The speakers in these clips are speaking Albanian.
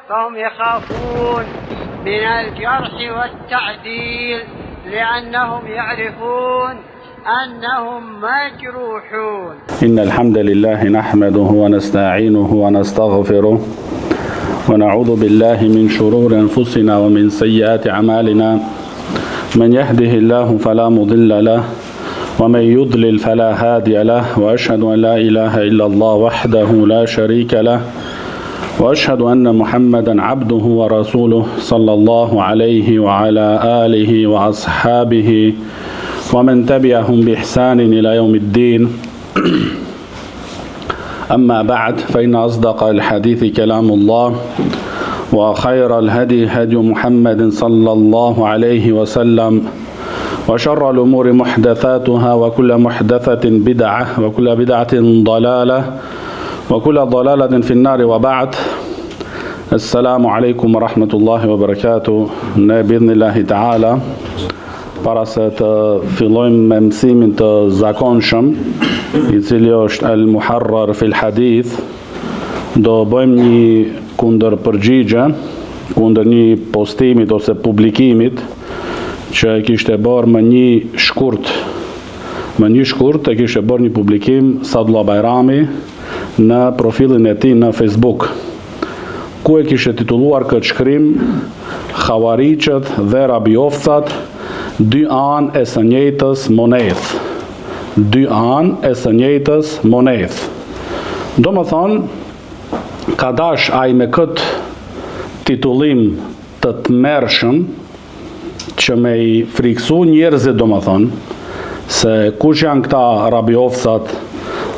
فهم يخافون من الجرح والتعديل لأنهم يعرفون أنهم مجروحون. إن الحمد لله نحمده ونستعينه ونستغفره ونعوذ بالله من شرور أنفسنا ومن سيئات أعمالنا من يهده الله فلا مضل له ومن يضلل فلا هادي له وأشهد أن لا إله إلا الله وحده لا شريك له وأشهد أن محمدا عبده ورسوله صلى الله عليه وعلى آله وأصحابه ومن تبعهم بإحسان إلى يوم الدين أما بعد فإن أصدق الحديث كلام الله وخير الهدي هدي محمد صلى الله عليه وسلم وشر الأمور محدثاتها وكل محدثة بدعة وكل بدعة ضلالة وكل ضلالة في النار وبعد السلام عليكم ورحمة الله وبركاته بإذن الله تعالى Para se të fillojmë me mësimin të zakonshëm, i cili është El Muharrar fil Hadith, do bëjmë një kundërpërgjigje kundër një postimit ose publikimit që e kishte bërë më një shkurt më një shkurt e kishte bërë një publikim Sadullah Bajrami në profilin e tij në Facebook ku e kishte titulluar këtë shkrim Havarixhët dhe Rabiofcat, dy anë e së njëjtës monedhë. Dy anë e së njëjtës monedhë. Domethënë, ka dash ai me këtë titullim të tmerrshëm, që me i frikësu njerëzit domethënë, se kush janë këta rabiofsat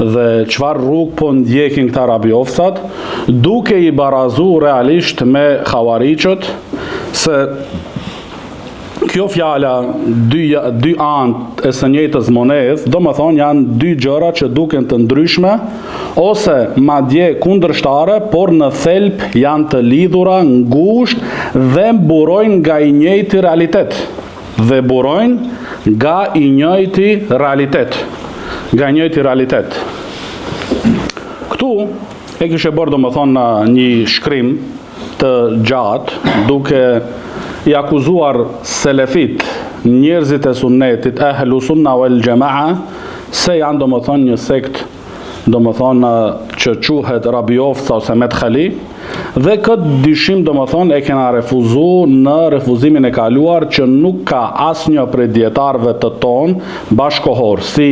dhe çfarë rrugë po ndjekin këta rabiofsat, duke i barazu realisht me havarixhët, se kjo fjala dy, dy anë e së njëjtës monedhë, domethënë janë dy gjëra që duken të ndryshme, ose madje kundërshtare, por në thelb janë të lidhura ngushtë dhe burojnë nga i njëjti realitet. Dhe burojnë nga i njëjti realitet. Nga i njëjti realitet. Këtu e kishte bërë domethënë një shkrim të gjatë duke i akuzuar selefit, njerëzit e sunnetit, ehlu sunna wal jamaa, se janë domethënë një sekt domethënë që quhet Rabiofca ose Medkhali, dhe këtë dyshim domethënë e kena refuzu në refuzimin e kaluar që nuk ka asnjë prej dijetarëve të tonë bashkëkohor, si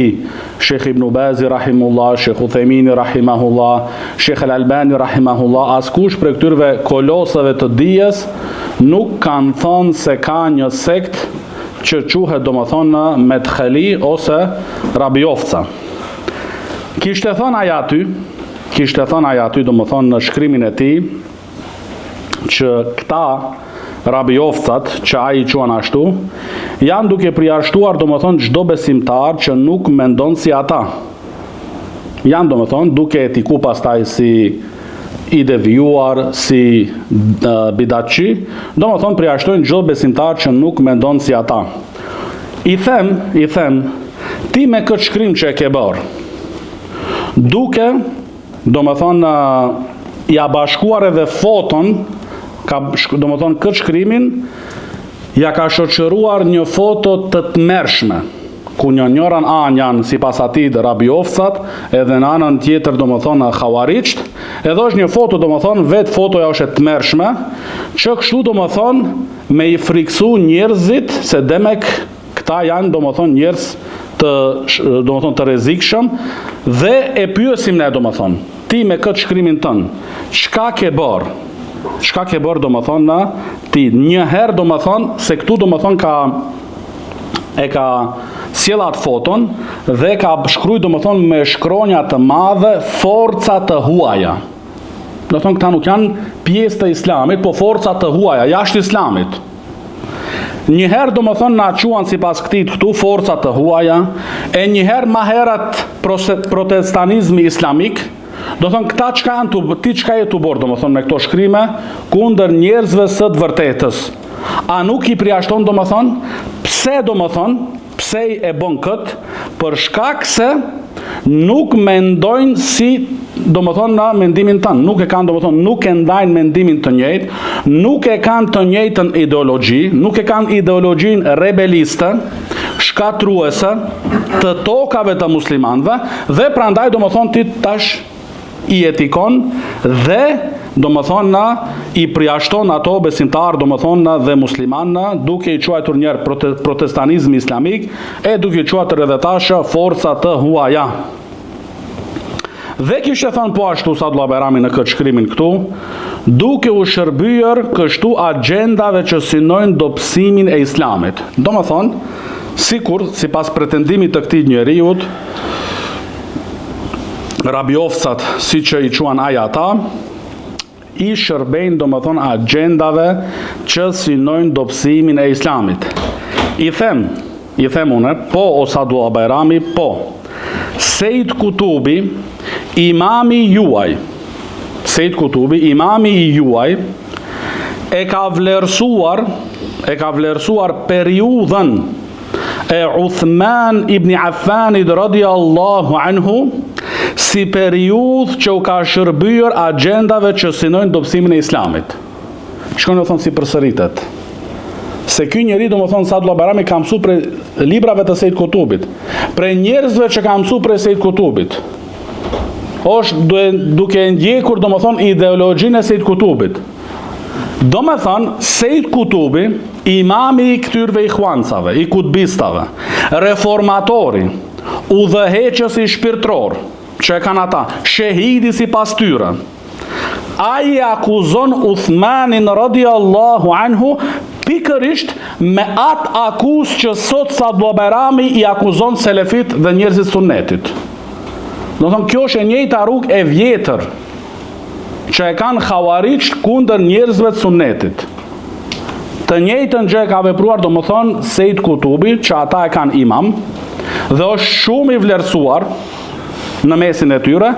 Shekh Ibn Bazi rahimullah, Shekh Uthejmini rahimahullah, Shekh Al Albani rahimahullah, askush prej këtyrve kolosëve të dijes nuk kanë thënë se ka një sekt që quhet domethënë Medkhali ose Rabiofca. Kishte thënë ai aty, kishte thënë ai aty domethënë në shkrimin e tij që këta rabiofcat që ai i quan ashtu, janë duke përjashtuar domethënë çdo besimtar që nuk mendon si ata. Janë domethënë duke etiku pastaj si i devijuar, si bidatçi, domethënë përjashtojnë çdo besimtar që nuk mendon si ata. I them, i them, ti me këtë shkrim që e ke bërë, duke, domethënë, ia bashkuar edhe foton, ka, domethënë, këtë shkrimin, ia ka shoqëruar një foto të tmerrshme, ku në njërën anë janë sipas atij rabiofcat, edhe në anën tjetër, domethënë, havarixhët, edhe është një foto, domethënë, vetë fotoja është e tmerrshme, që kështu, domethënë, me i frikësu njerëzit se demek këta janë domethënë njerëz të domethënë të rrezikshëm dhe e pyesim ne domethënë ti me këtë shkrimin tënd çka ke bërë çka ke bërë domethënë ti një herë domethënë se këtu domethënë ka e ka sjell atë foton dhe ka shkrujt domethënë me shkronja të madhe forca të huaja Domethënë, këta nuk janë pjesë të islamit, po forca të huaja, jashtë islamit. Një herë, domethënë, na quan sipas këtij këtu forca të huaja, e një herë ma herët protestanizmi islamik, domethënë, këta çka janë tu, ti çka je tu bërë, domethënë, me këto shkrime, kundër njerëzve së të vërtetës. A nuk i përjashton, domethënë, pse, domethënë, Pse e bën këtë? Për shkak se nuk mendojnë si domethënë në mendimin tënd, nuk e kanë domethënë nuk e ndajnë mendimin të njëjtë, nuk e kanë të njëjtën ideologji, nuk e kanë ideologjinë rebeliste, shkatërruese të tokave të muslimanëve dhe prandaj domethënë ti tash i etikon dhe domethënë na i përjashton ato besimtarë domethënë na dhe muslimanë na duke i quajtur njëherë prote, protestanizmi islamik e duke i quajtur edhe tash forca të huaja. Dhe kishte thënë po ashtu Sadullah Bajrami në këtë shkrimin këtu, duke u shërbyer kështu agjendave që synojnë dobësimin e islamit. Domethënë, sikur, sipas pretendimit të këtij njeriut, rabiofcat, siç i quan ai ata, i shërbejnë domethënë agjendave që synojnë dobësimin e islamit. I them, i them unë, po o Sadullah Bajrami, po. Sejid Kutubi, imami juaj, Sejid Kutubi, imami i juaj, e ka vlerësuar, e ka vlerësuar periudhën e Uthman ibn Affanit radiallahu anhu si periudhë që u ka shërbyer agjendave që synojnë dobësimin e islamit. Shikoni domethënë si përsëritet. Se ky njeri domethënë Sadullah Bajrami ka mësu prej librave të Sejid Kutubit, prej njerëzve që ka mësu prej Sejid Kutubit. Është duke ndjekur domethënë ideologjinë e Sejid Kutubit. Domethënë, Sejid Kutubi, imami i këtyrve ihuancave, i kutbistave, reformatori, udhëheqësi shpirtëror, që e kanë ata, shehidi sipas tyre, ai e akuzon Uthmanin radiallahu anhu pikërisht me atë akuzë që sot Sadullah Bajrami i akuzon selefit dhe njerëzit sunnetit. Domethënë, kjo është e njëjta rrugë e vjetër, që e kanë havarixhët kundër njerëzve të sunnetit. Të njëjtën gjë e ka vepruar, domethënë, Sejid Kutubi, që ata e kanë imam, dhe është shumë i vlerësuar në mesin e tyre,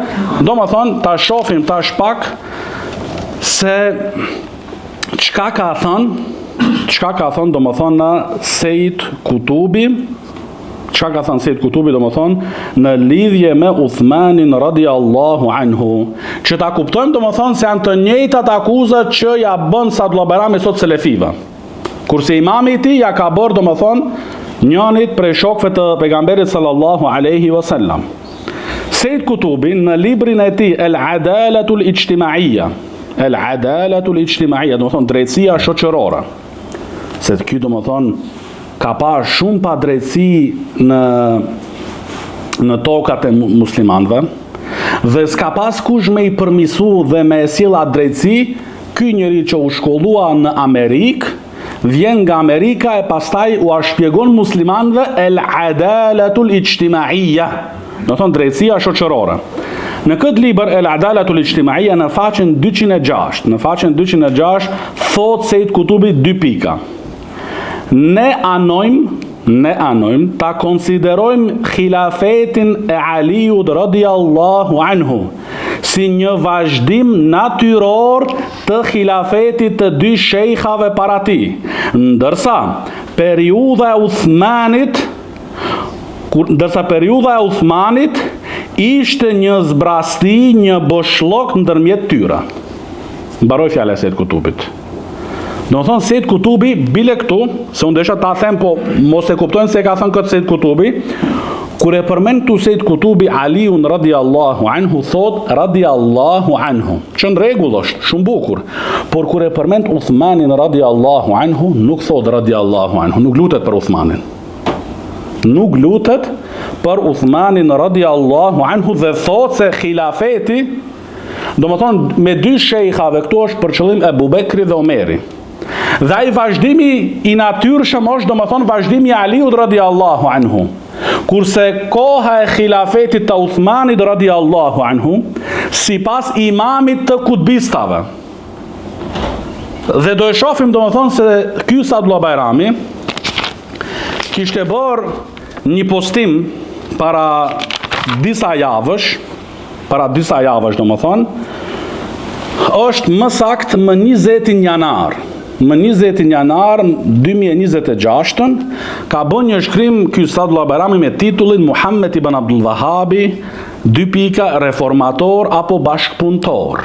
domethënë, ta shofim tash pak se çka ka thënë, çka ka thënë, domethënë, Sejid Kutubi, Çka ka thënë Sejid Kutubi, domethënë, në lidhje me Uthmanin radiallahu anhu. Që ta kuptojmë, domethënë, se janë të njëjtat akuza që ja bën Sadullah Bajrami sot selefive. Kurse imami i tij ja ka bërë, domethënë, njënit prej shokëve të pejgamberit sallallahu aleyhi wasallam. Sejid Kutubi në librin e tij El Adalatul Ijtimaia, El Adalatul Ijtimaia, domethënë drejtësia shoqërore. Se ky domethënë Ka pa shumë padrejtësi në në tokat e muslimanëve dhe s'ka pas kush me i përmisu dhe me e sjell atë drejtësi, ky njeri që u shkollua në Amerikë, vjen nga Amerika e pastaj ua shpjegon muslimanëve el adalatul ijtimaia, domethënë drejtësia shoqërore. Në këtë libër El Adalatul Ijtimaia në faqen 206, në faqen 206 thotë Sejid Kutubi dy pika. Ne anojmë, ne anojmë ta konsiderojmë hilafetin e Aliut radiallahu anhu si një vazhdim natyror të hilafetit të dy shejhave para tij. Ndërsa periudha e Uthmanit kur ndërsa periudha e Uthmanit ishte një zbrasti, një boshllok ndërmjet tyre. Mbaroi fjala e Sejid Kutubit. Domethënë Sejid Kutubi, bile këtu, se unë desha ta them, po mos e kuptojnë se e ka thënë këtë Sejid Kutubi, kur e përmend këtu Sejid Kutubi, Aliun radiallahu anhu, thot radiallahu anhu, që në rregull është, shumë bukur, por kur e përmend Uthmanin radiallahu anhu, nuk thot radiallahu anhu, nuk lutet për Uthmanin. Nuk lutet për Uthmanin radiallahu anhu dhe thot se hilafeti, Domethënë, me dy shejhave këtu është për qëllim Ebu Bekri dhe Omeri. Dhe ai vazhdimi i natyrshëm është, domethënë, vazhdimi i Aliut radiallahu anhu. Kurse koha e hilafetit të Uthmanit radiallahu anhu, sipas imamit të kutbistave. Dhe do e shofim, domethënë, se ky Sadullah Bajrami, kishte bërë një postim para disa javësh, para disa javësh domethënë, është më saktë më 20 janar. Më 20 janar 2026 ka bën një shkrim ky Sadullah Bajrami me titullin Muhammed ibn Abdul Wahhabi Dy pika reformator apo bashkëpunëtor.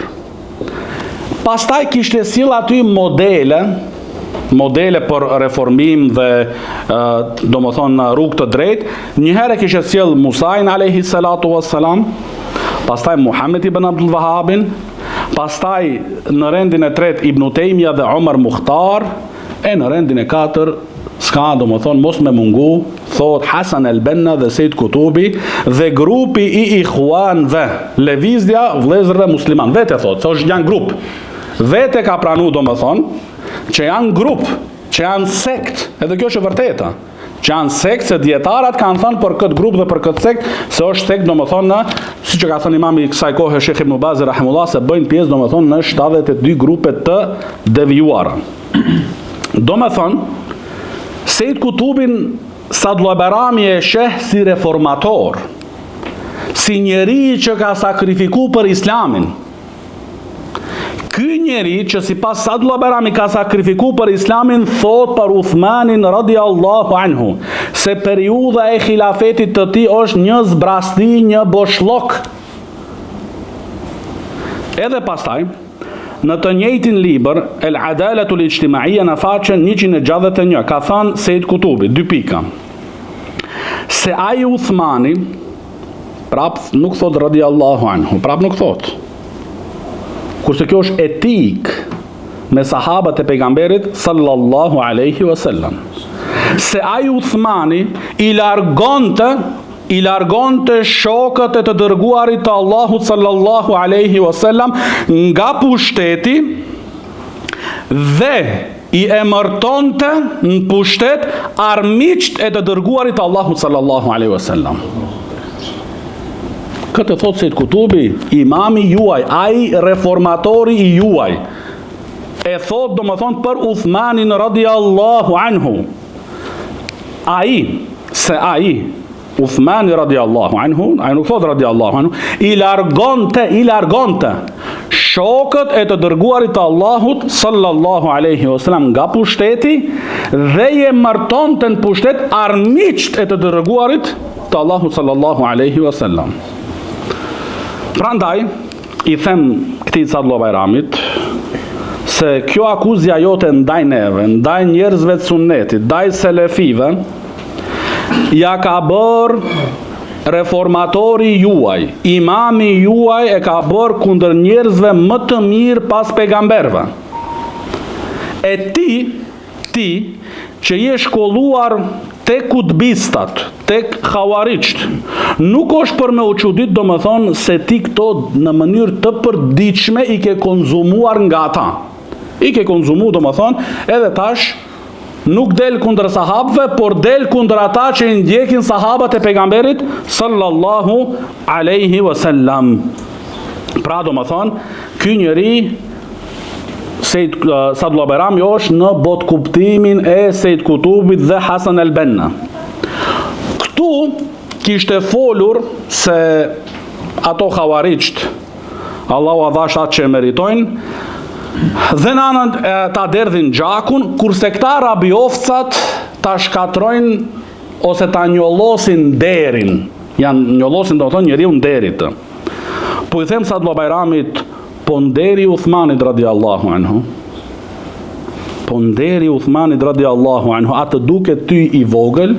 Pastaj kishte sjell aty modele, modele për reformim dhe domethënë rrugë të drejtë. Një herë kishte sjell Musain alayhi salatu wassalam, pastaj Muhammed ibn Abdul Wahhabin, pastaj në rendin e tretë Ibn Tejmija dhe Omar Mukhtar, e në rendin e katër s'ka domethënë mos me mungu, thot Hasan el Benna dhe Sejid Kutubi dhe grupi i Ikhwanve, lëvizja vëllezërve musliman, vetë e thot, se është janë grup. Vetë e ka pranu domethënë që janë grup, që janë sekt, edhe kjo është e vërteta. Që janë sekt se dijetarët kanë thënë për këtë grup dhe për këtë sekt se është sekt domethënë në siç e ka thënë imami i kësaj kohe Sheikh Ibn Baz rahimullah se bëjnë pjesë domethënë në 72 grupe të devijuara. Domethënë Sejid Kutubin Sadullah Bajrami e sheh si reformator, si njeri që ka sakrifiku për islamin. Ky njeri që sipas Sadullah Bajrami ka sakrifiku për islamin, thot për Uthmanin radiallahu anhu, se periudha e hilafetit të tij është një zbrasti, një boshllok. Edhe pastaj, në të njëjtin libër, El Adaletul Ijtimaia në faqen 161, ka thënë Sejid Kutubi, dy pika, se ai Uthmani, Prap nuk thot radiallahu anhu, prap nuk thot. Kurse kjo është etikë me sahabët e pejgamberit sallallahu alaihi wasallam. Se ai Uthmani i largonte i largonte shokët e të dërguarit të Allahut sallallahu alaihi wasallam nga pushteti dhe i emërtonte në pushtet armiqtë e të dërguarit të Allahut sallallahu alaihi wasallam. Këtë e thotë Sejid Kutubi, imami juaj, ai reformatori i juaj, e thotë domethënë për Uthmanin radiallahu anhu. Ai, se ai, Uthmani radiallahu anhu, ai nuk thotë radiallahu anhu, i largonte, i largonte shokët e të dërguarit të Allahut sallallahu alaihi wasallam nga pushteti dhe i emërtonte në pushtet armiqtë e të dërguarit të Allahut sallallahu alaihi wasallam. Prandaj i them këtij Sadullah Bajramit se kjo akuzja jote ndaj neve, ndaj njerëzve të sunnetit, ndaj selefive, Ja ka bërë reformatori juaj, imami juaj e ka bërë kundër njerëzve më të mirë pas pejgamberëve. E ti, ti, që je shkolluar te kutbistat, tek havarixhët, nuk është për me u çudit domethënë se ti këto në mënyrë të përditshme i ke konzumuar nga ata. I ke konzumu domethënë edhe tash Nuk del kundër sahabëve, por del kundër ata që i ndjekin sahabët e pejgamberit sallallahu alaihi wasallam. Pra domethënë, ky njeri Sejid Sadullah Bajrami është në botëkuptimin e Sejid Kutubit dhe Hasan el Benna. Këtu kishte folur se ato havarixhët Allahu ua dhashtë atë që e meritojnë, dhe në anën e, ta derdhin gjakun, kurse këta rabiofcat ta shkatërrojnë ose ta njollosin nderin, ia njollosin domethënë njeriu nderit. Po i them Sadullah Bajramit, po nderi i Uthmanit radiallahu anhu, po nderi i Uthmanit radiallahu anhu, a të duket ty i vogël?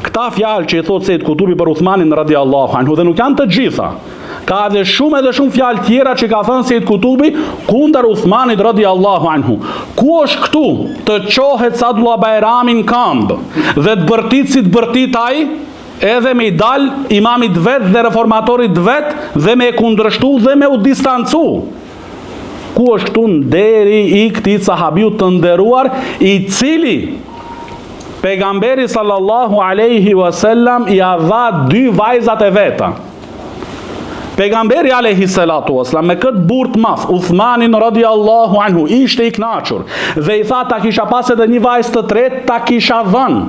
Këta fjalë që i thotë Sejid Kutubi për Uthmanin radiallahu anhu, dhe nuk janë të gjitha, ka edhe shumë edhe shumë fjalë tjera që ka thënë Sejid Kutubi kundër Uthmanit radiallahu anhu. Ku është këtu të çohet Sadullah Bajrami në kambë dhe të bërtit si të bërtit ai, edhe me i dal imamit vet dhe reformatorit vet dhe me e kundërshtu dhe me u distancu. Ku është këtu nderi i këtij sahabiu të nderuar, i cili pejgamberi sallallahu alaihi wasallam ia dha dy vajzat e veta. Pejgamberi alaihi salatu wasallam me këtë burrë të madh, Uthmanin radiallahu anhu, ishte i kënaqur dhe i tha ta kisha pas edhe një vajzë të tretë, ta kisha dhënë.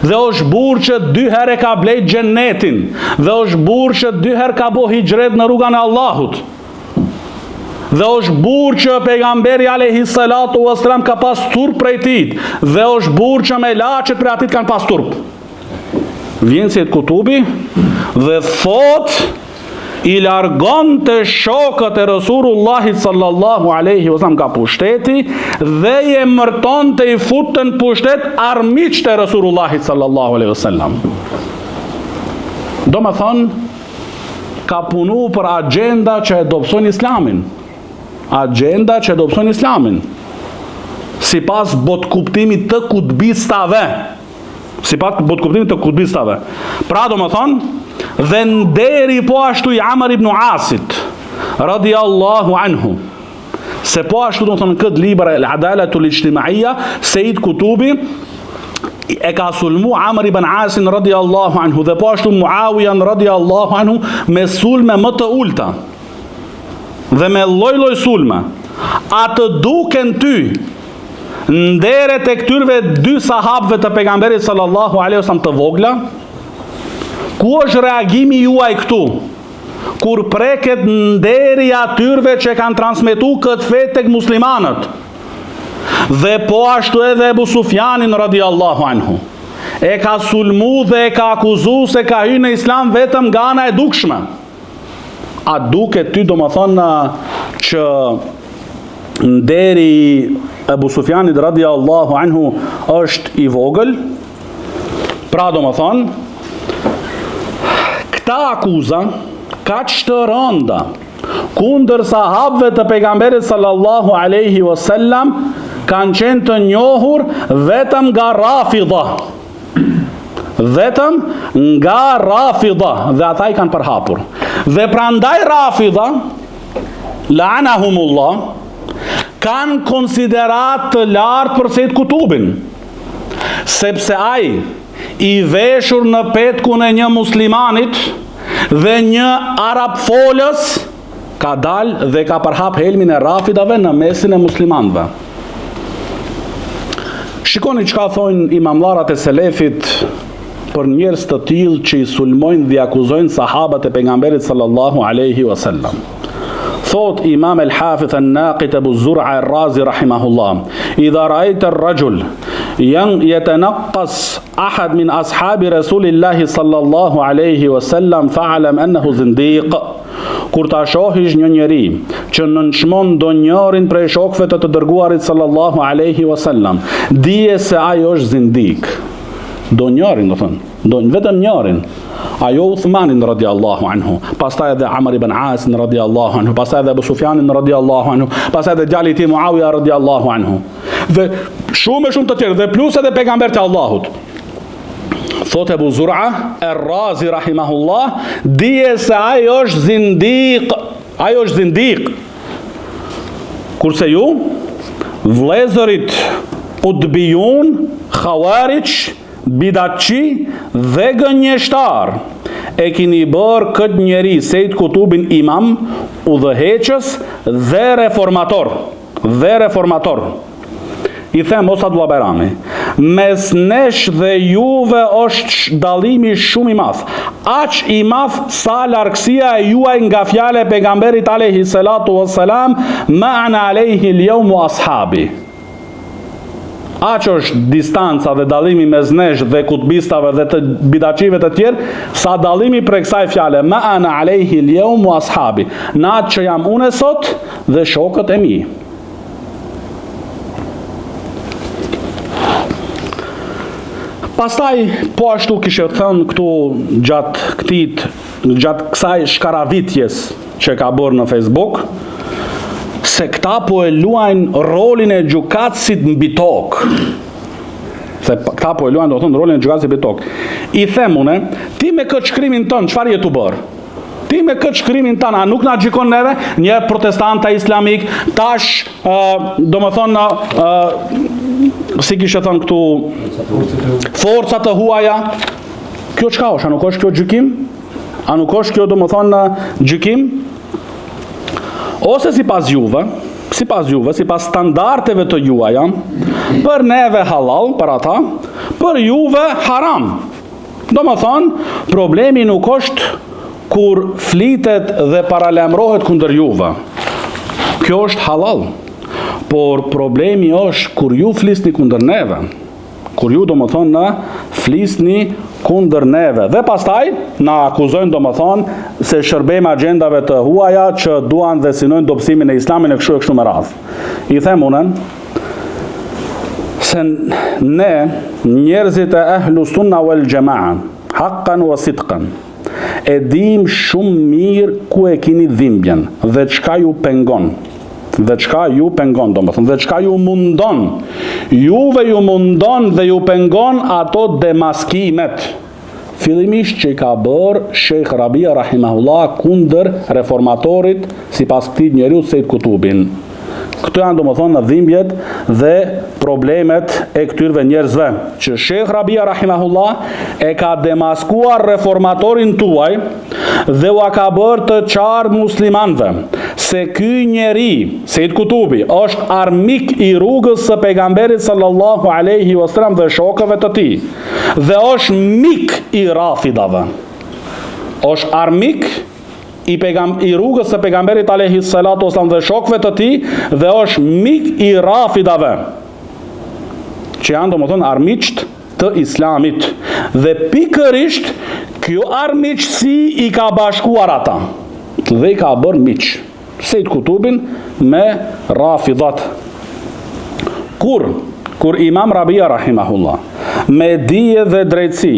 Dhe është burrë që dy herë e ka blejt xhennetin dhe është burrë që dy herë ka bo hixhret në rrugën e Allahut. Dhe është burrë që pejgamberi alejhi salatu vesselam ka pas turp prej tij dhe është burrë që melaqet prej atij kanë pas turp. Vjen Sejid Kutubi dhe thotë i largonte shokët e Resulullahit sallallahu aleyhi wasallam nga pushteti dhe i emërtonte i futte në pushtet armiqtë e Resulullahit sallallahu aleyhi wasallam. Domethonë, ka punu për agjenda që e dobësojnë islamin. Agjenda që e dobësojnë islamin. Sipas botëkuptimit të kutbistave. Sipas botëkuptimit të kutbistave. Pra domethonë, dhe nderi po ashtu i Amr ibn Asit, radiallahu anhu, se po ashtu domethonë në këtë libër El Adalatul Ijtimaia, Sejid Kutubi, e ka sulmu Amr ibn Asin radiallahu anhu dhe po ashtu Muawijan radiallahu anhu me sulme më të ulta dhe me lloj-lloj sulme. A të duken ty nderet e këtyrve dy sahabëve të pejgamberit sallallahu alaihi wasallam të vogla? Ku është reagimi juaj këtu? Kur preket nderi i atyrve që kanë transmetu këtë fe tek muslimanët? Dhe po ashtu edhe Ebu Sufjanin radiallahu anhu. E ka sulmu dhe e ka akuzu se ka hy në islam vetëm nga ana e dukshme. A duket ty domethonë që nderi i Ebu Sufjanit radiallahu anhu është i vogël? Pra domethonë, këta akuza, kaq të rënda, kundër sahabëve të pejgamberit sallallahu aleyhi wasallam, kanë qenë të njohur vetëm nga Rafidha. Vetëm nga Rafidha dhe ata i kanë përhapur. Dhe prandaj Rafidha, la'anahumullah, kanë konsideratë të lartë për Sejid Kutubin, sepse ai i veshur në petkun e një muslimanit dhe një arabfolës ka dal dhe ka përhap helmin e rafidave në mesin e muslimanëve. Shikoni çka thonë imamllarat e selefit për njerëz të tillë që i sulmojnë dhe i akuzojnë sahabët e pejgamberit sallallahu alaihi wasallam. Thot Imam El Hafidh El Naqid Ebu Zur'a El Razi rahimahullah, "Idha ra'aita ar-rajul yatanaqas ahad min ashabi Rasulillahi sallallahu alaihi wasallam fa'lam annahu zindiq." Kur ta shohish një njeri që nënçmon ndonjërin prej shokëve të të dërguarit sallallahu alaihi wasallam, dije se ai është zindik. Ndonjërin, do thënë, do vetëm njërin. Ajo Uthmanin radiallahu anhu, pastaj edhe Amr ibn Asin radiallahu anhu, pastaj edhe Abu Sufjanin radiallahu anhu, pastaj edhe djali i tij Muawija radiallahu anhu. Dhe shumë e shumë të tjerë dhe plus edhe pejgamberët e Allahut. Thot Ebu Zur'a, Er-Razi rahimahullah, dije se ai është zindik, ai është zindik. Kurse ju, vllezërit kutbijun, khawarixh, bidatçi dhe gënjeshtar, e kini bërë këtë njeri Sejid Kutubin imam, udhëheqës dhe reformator. Dhe reformator. I them o Sadullah Bajrami, mes nesh dhe juve është dallimi shumë i madh. Aq i madh sa largësia e juaj nga fjala e pejgamberit alayhi salatu wassalam, ma ana alayhi al-yawm wa ashabi. Aq është distanca dhe dallimi mes nesh dhe kutbistave dhe të bidatçive të tjerë, sa dallimi prej kësaj fjale, ma ana alayhi al-yawm wa ashabi. Në atë që jam unë sot dhe shokët e mi. Pastaj, po ashtu kishte thënë këtu gjatë këtij, gjatë kësaj shkaravitjes që ka bërë në Facebook, se këta po e luajnë rolin e gjykatësit mbi tokë. Se këta po e luajnë, do të thonë, rolin e gjykatësit mbi tokë. I them unë, ti me këtë shkrimin tënd, çfarë je tu bërë? Ti me këtë shkrimin tënd, a nuk na gjykon neve, një protestanta islamik, tash, uh, domethonë, uh, si kishe thënë këtu, forca të huaja, kjo çka është, a nuk është kjo gjykim? A nuk është kjo, domethonë, gjykim? Ose sipas juve, sipas juve, sipas standardeve të juaja, për neve halal, për ata, për juve haram. Domethonë, problemi nuk është kur flitet dhe paralajmërohet kundër juve. Kjo është halal. Por problemi është kur ju flisni kundër neve. Kur ju domethënë flisni kundër neve dhe pastaj na akuzojnë domethënë se shërbejmë agjendave të huaja që duan dhe synojnë dobësimin e islamit e kështu e kështu me radhë. I them unë se ne njerëzit e ehlu sunna wal jamaa haqqan wa sidqan e dim shumë mirë ku e kini dhimbjen dhe çka ju pengon dhe çka ju pengon, domethënë, dhe çka ju mundon, juve ju mundon dhe ju pengon ato demaskimet, fillimisht që i ka bërë Shejh Rabia Rahimahullah kundër reformatorit sipas këtij njeriu Sejid Kutubin. Këto janë domethënë dhimbjet dhe problemet e këtyrve njerëzve, që Shejh Rabia Rahimahullah e ka demaskuar reformatorin tuaj dhe ua ka bërë të qartë muslimanëve se ky njeri, Sejid Kutubi, është armik i rrugës së pejgamberit sallallahu alaihi wasallam dhe shokëve të tij dhe është mik i rafidave. Është armik i pejgam i rrugës së pejgamberit alaihi salatu wasallam dhe shokëve të tij dhe është mik i rafidave. Që janë domethënë armiqtë të islamit. Dhe pikërisht kjo armiqësi i ka bashkuar ata dhe i ka bërë miq. Sejid Kutubin me Rafidat. Kur kur Imam Rabia rahimahullah me dije dhe drejtësi,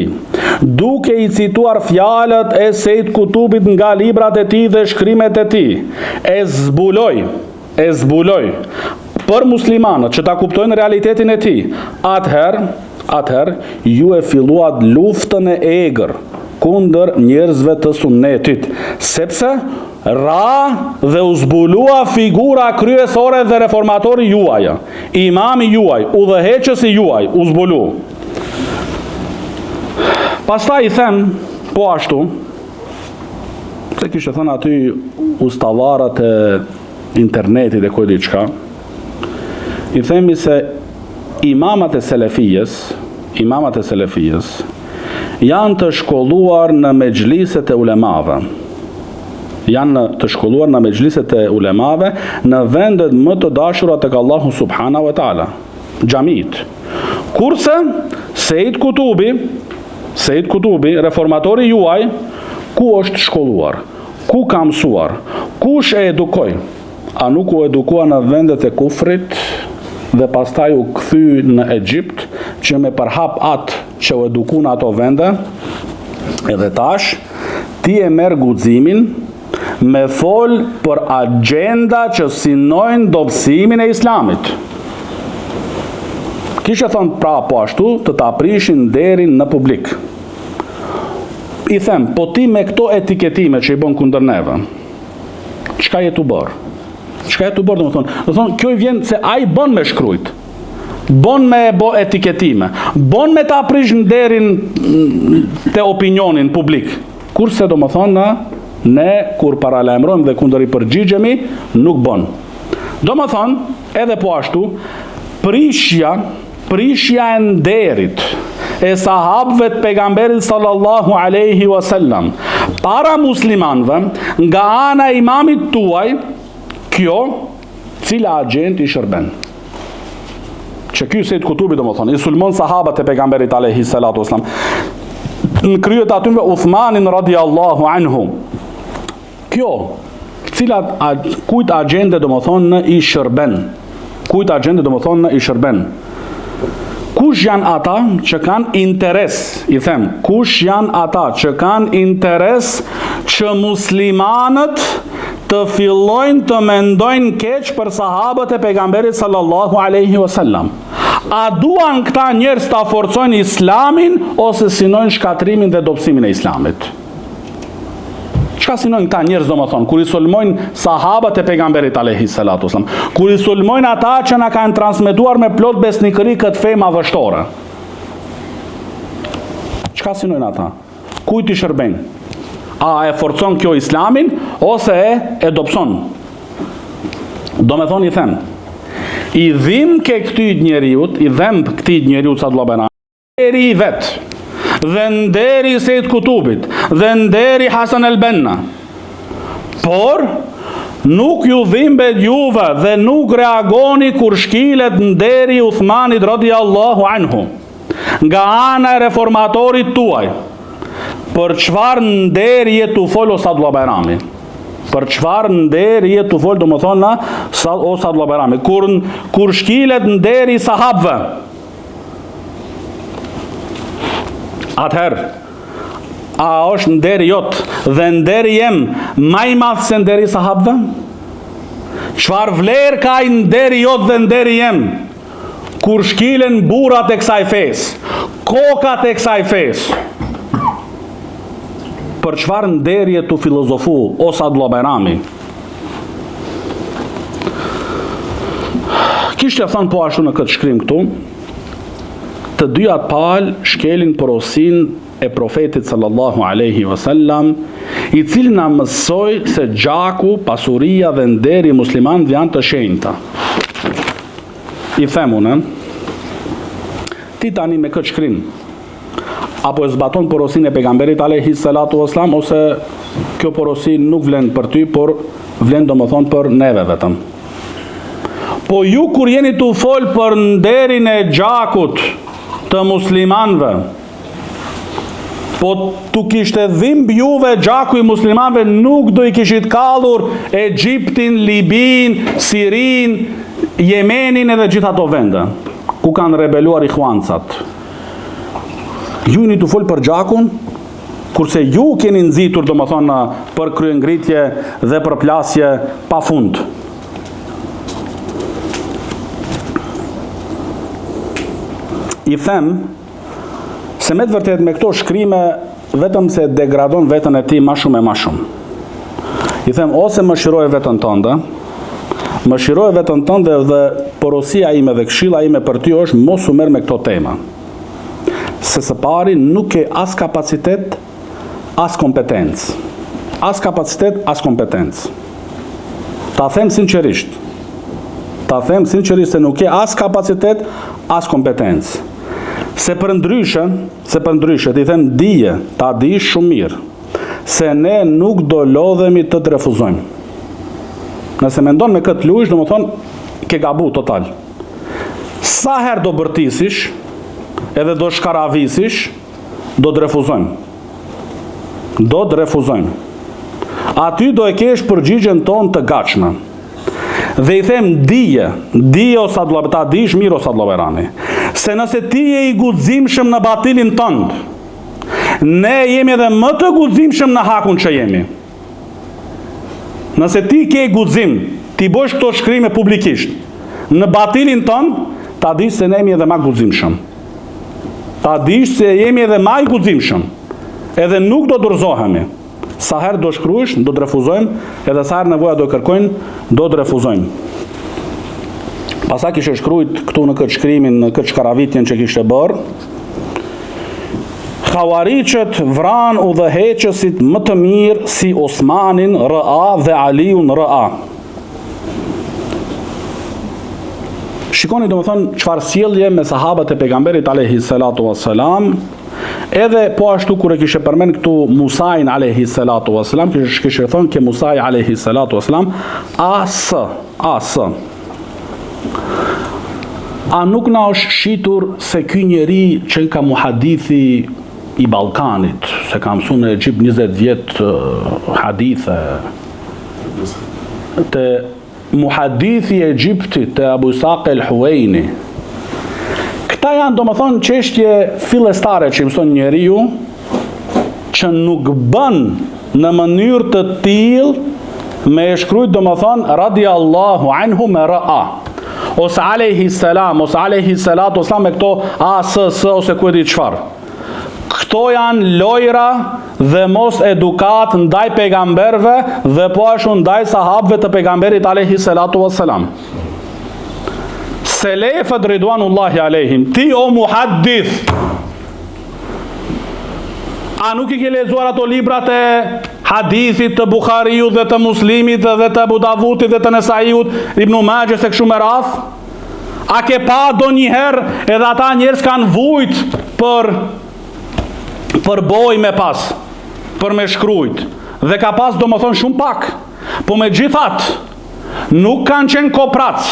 duke i cituar fjalët e Sejid Kutubit nga librat e tij dhe shkrimet e tij, e zbuloi e zbuloi për muslimanët që ta kuptojnë realitetin e tij, atëherë, atëherë ju e filluat luftën e egër kundër njerëzve të sunnetit, sepse ra dhe u zbulua figura kryesore dhe reformatori juaj, imami juaj, udhëheqësi juaj, u zbulu. Pastaj i them, po ashtu, Se kishte thënë aty ustallarët e internetit e ku e di çka. I themi se imamat e selefijes, imamat e selefijes, janë të shkolluar në mexhliset e ulemave. Janë të shkolluar në mexhliset e ulemave në vendet më të dashura tek Allahu subhanahu wa taala, xhamitë. Kurse Sejid Kutubi, Sejid Kutubi, reformatori juaj, ku është shkolluar? Ku ka mësuar? Kush e edukoi? A nuk u edukua në vendet e kufrit dhe pastaj u kthy në Egjipt që me përhap atë që u eduku në ato vende? Edhe tash, ti e merr guximin me fol për agjenda që synojnë dobësimin e islamit. Kishe thonë pra po ashtu të ta prishin nderin në publik. I them, po ti me këto etiketime që i bën kundër neve, çka je tu bërë? Çka je tu bërë, domethënë? Domethënë, kjo i vjen se ai bën me shkrujt. Bon me bo etiketime. Bon me ta prish nderin te opinionin publik. Kurse domethënë, ne kur paralajmërojmë dhe kundër i përgjigjemi, nuk bon. Domethënë, edhe po ashtu, prishja, prishja e nderit e sahabëve të pejgamberit sallallahu alaihi wasallam para muslimanëve nga ana e imamit tuaj, kjo cila agjendë i shërben. Që ky Sejid Kutubi domethënë, i sulmon sahabët e pejgamberit alaihi salatu wasallam. Në krye të atyre Uthmanin radiallahu anhu. Kjo, cilat a, kujt agjende domethënë i shërben? Kujt agjende domethënë i shërben? Kush janë ata që kanë interes, i them, kush janë ata që kanë interes që muslimanët të fillojnë të mendojnë keq për sahabët e pejgamberit sallallahu alaihi wasallam. A duan këta njerëz ta forcojnë islamin ose synojnë shkatërrimin dhe dobësimin e islamit? Çka synojnë këta njerëz domethënë, kur i sulmojnë sahabët e pejgamberit alaihi salatu wasallam, kur i sulmojnë ata që na kanë transmetuar me plot besnikëri këtë fe madhështore. Çka synojnë ata? Kujt i shërbejnë? A e forcon kjo islamin ose e e dobëson? Domethënë i them, i dhimbke këtij njeriut, i dhemb këtij njeriut Sadullah Bajrami, nderi i vet dhe nderi i Sejid Kutubit dhe nderi i Hasan el Benna. Por nuk ju dhimbet juve dhe nuk reagoni kur shkilet nderi i Uthmanit radiallahu anhu. nga ana e reformatorit tuaj, për çfarë nderi je tu fol o Sadullah Bajrami? Për çfarë nderi je tu fol, domethonë, o Sadullah Bajrami? Kur, kur shkilet nderi i sahabëve? Atëherë, a është nderi jot dhe nderi jem ma i madh se nderi i sahabëve? Çfarë vlerë ka ai nderi jot dhe nderi jem? Kur shkilen burrat e kësaj fesë, kokat e kësaj fesë, për çfarë nderi je tu filozofu, o Sadullah Bajrami? Kishte thënë po ashtu në këtë shkrim këtu, të dyja palë shkelin porosinë e profetit sallallahu alaihi wasallam, i cili na mësoi se gjaku, pasuria dhe nderi i muslimanëve janë të shenjta. I them unë, ti tani me këtë shkrim, apo e zbaton porosinë e pejgamberit alejhi salatu vesselam ose kjo porosi nuk vlen për ty, por vlen domethënë për neve vetëm. Po ju kur jeni tu fol për nderin e gjakut të muslimanëve, Po t'u kishte dhimb juve gjaku i muslimanëve nuk do i kishit kallur Egjiptin, Libinë, Sirinë, Jemenin edhe gjithë ato vende ku kanë rebeluar ihuancat. Ju jeni tu fol për gjakun, kurse ju keni nxitur domethënë për kryengritje dhe përplasje pa fund. I them Se me të vërtetë me këto shkrime vetëm se degradon veten e tij ma shumë e ma shumë. I them ose mëshiroje veten tënde, mëshiroje veten tënde dhe porosia ime dhe këshilla ime për ty është mos u merr me këto tema. Se së pari nuk ke as kapacitet, as kompetencë. As kapacitet, as kompetencë. Ta them sinqerisht. Ta them sinqerisht se nuk ke as kapacitet, as kompetencë. Se përndryshe, se përndryshe, t'i them dije, ta dish shumë mirë, se ne nuk do lodhemi të të refuzojmë. Nëse mendon me këtë lujsh, domethonë, ke gabu total. Sa herë do bërtisish, edhe do shkaravisish, do të refuzojmë. Do të refuzojmë. Aty do e kesh përgjigjen tonë të gatshme. Dhe i them dije, dije o Sadullah, ta dish mirë o Sadullah Bajrami, se nëse ti je i guximshëm në batilin tënd, ne jemi edhe më të guximshëm në hakun që jemi. Nëse ti ke guxim, t'i bësh këto shkrime publikisht, në batilin tënd, ta dish se ne jemi edhe ma guximshëm. Ta dish se jemi edhe ma i guximshëm. Edhe nuk do dorëzohemi. Sa herë do shkruash, do të refuzojmë, edhe sa herë nevoja do kërkojnë, do të refuzojmë. Pastaj kishte shkrujt këtu në këtë shkrimin, në këtë shkaravitjen që kishte bërë, Havarixhët vranë udhëheqësit më të mirë si Osmanin R.A. dhe Aliun R.A. Shikoni domethënë çfarë sjellje me sahabët e pejgamberit alejhi salatu wassalam, edhe po ashtu kur e kishte përmend këtu Musain alejhi salatu wassalam, kishte kishte thënë ke Musai alejhi salatu wassalam, A S A S. A nuk na është shitur se ky njeri qenka muhadithi i Ballkanit, se ka mësu në Egjipt 20 vjet hadithe, te muhadithi i Egjiptit te Abu Isaq el Huejni. Këta janë domethënë çështje fillestare që i mëson njeriu që nuk bën në mënyrë të tillë me e shkrujt domethënë radiallahu anhu me R.A. Ose alejhi selam, ose alejhi salatu ves-selam me këto A, S, S, ose ku e di çfarë. Këto janë lojra dhe mos edukatë ndaj pejgamberëve dhe po ashtu ndaj sahabëve të pejgamberit alejhi salatu wassalam. Selefët ridwanullahi alejhim, ti o muhaddith, a nuk i ke lexuar ato librat e hadithit të Buhariut dhe të Muslimit dhe të Abu Davutit dhe të Nesaiut, Ibn Majës e kështu me radhë? A ke pa ndonjëherë edhe ata njerëz kanë vujt për për bojë me pas, për me shkrujt, dhe ka pas domethënë shumë pak, po megjithatë, nuk kanë qenë koprac.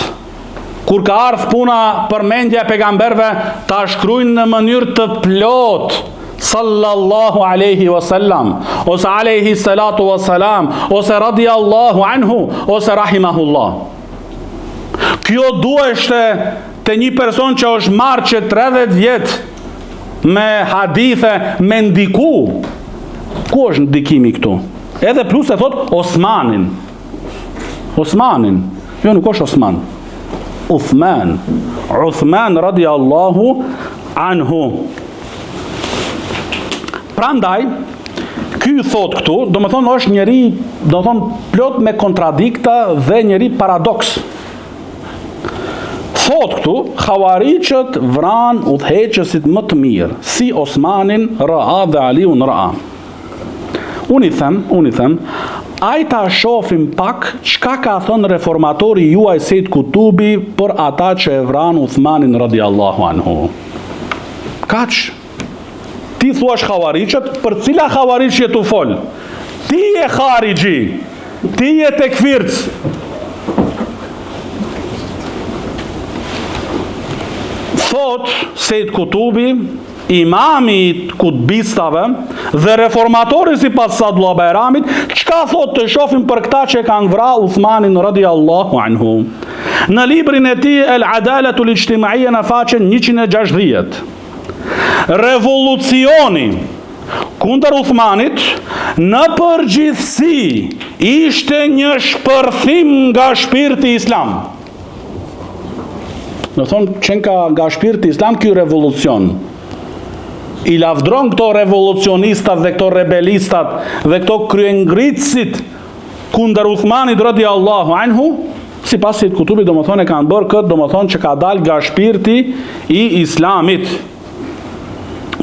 Kur ka ardhë puna përmendja e pejgamberëve, ta shkrujnë në mënyrë të plotë, sallallahu alaihi wasallam, ose alaihi salatu wasalam, ose radiallahu anhu, ose rahimahullah. Kjo duheshte te një person që është marrë që 30 vjet me hadithe me ndiku. Ku është ndikimi këtu? Edhe plus e thot Osmanin. Osmanin. Jo, nuk është Osman. Uthman. Uthman radiallahu anhu. Prandaj, ky thot këtu, domethonë është njeri, domethonë plot me kontradikta dhe njeri paradoks. Thot këtu, havarixhët vranë udhëheqësit më të mirë, si Osmanin R.A. dhe Aliun R.A. Unë i them, unë i them, aj ta shofim pak çka ka thënë reformatori juaj Sejid Kutubi për ata që e vranë Uthmanin radiallahu anhu. Kaq, ti thuash havarixhët, për cila havarixh je tu fol? Ti je harixhi, ti je tekfirc. Thot Sejid Kutubi, Imami i kutbistave dhe reformatori sipas Sadullah Bajramit, çka thotë të shofim për këta që e kanë vra Uthmanin radiallahu anhu. Në librin e tij El Adalatul Ijtimaije në faqen 160. Revolucioni kundër Uthmanit në përgjithësi ishte një shpërthim nga shpirti islam. Domethonë, qenka nga shpirti islam ky revolucion. I lavdron këto revolucionistat dhe këto rebelistat dhe këto kryengritësit kundër Uthmanit radiallahu anhu, sipas Sejid Kutubit, domethonë, e kanë bërë këtë, domethonë, që ka dalë nga shpirti i islamit.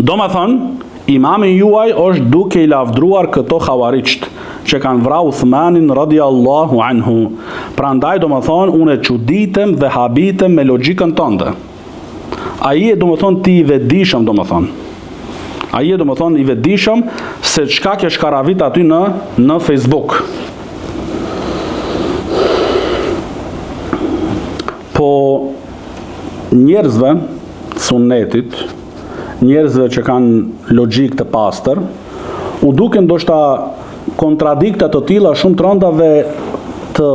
Domethonë, Imami juaj është duke i lavdruar këto havarixht që kanë vra Uthmanin radiallahu anhu. Prandaj domethonë unë çuditem dhe habitem me logjikën tënde. A je domethonë ti i vetëdijshëm domethonë. A je domethonë i vetëdijshëm se çka ke shkaravit aty në në Facebook. Po njerëzve sunnetit njerëzve që kanë logjikë të pastër, u duken ndoshta kontradikta të tilla shumë të rënda dhe të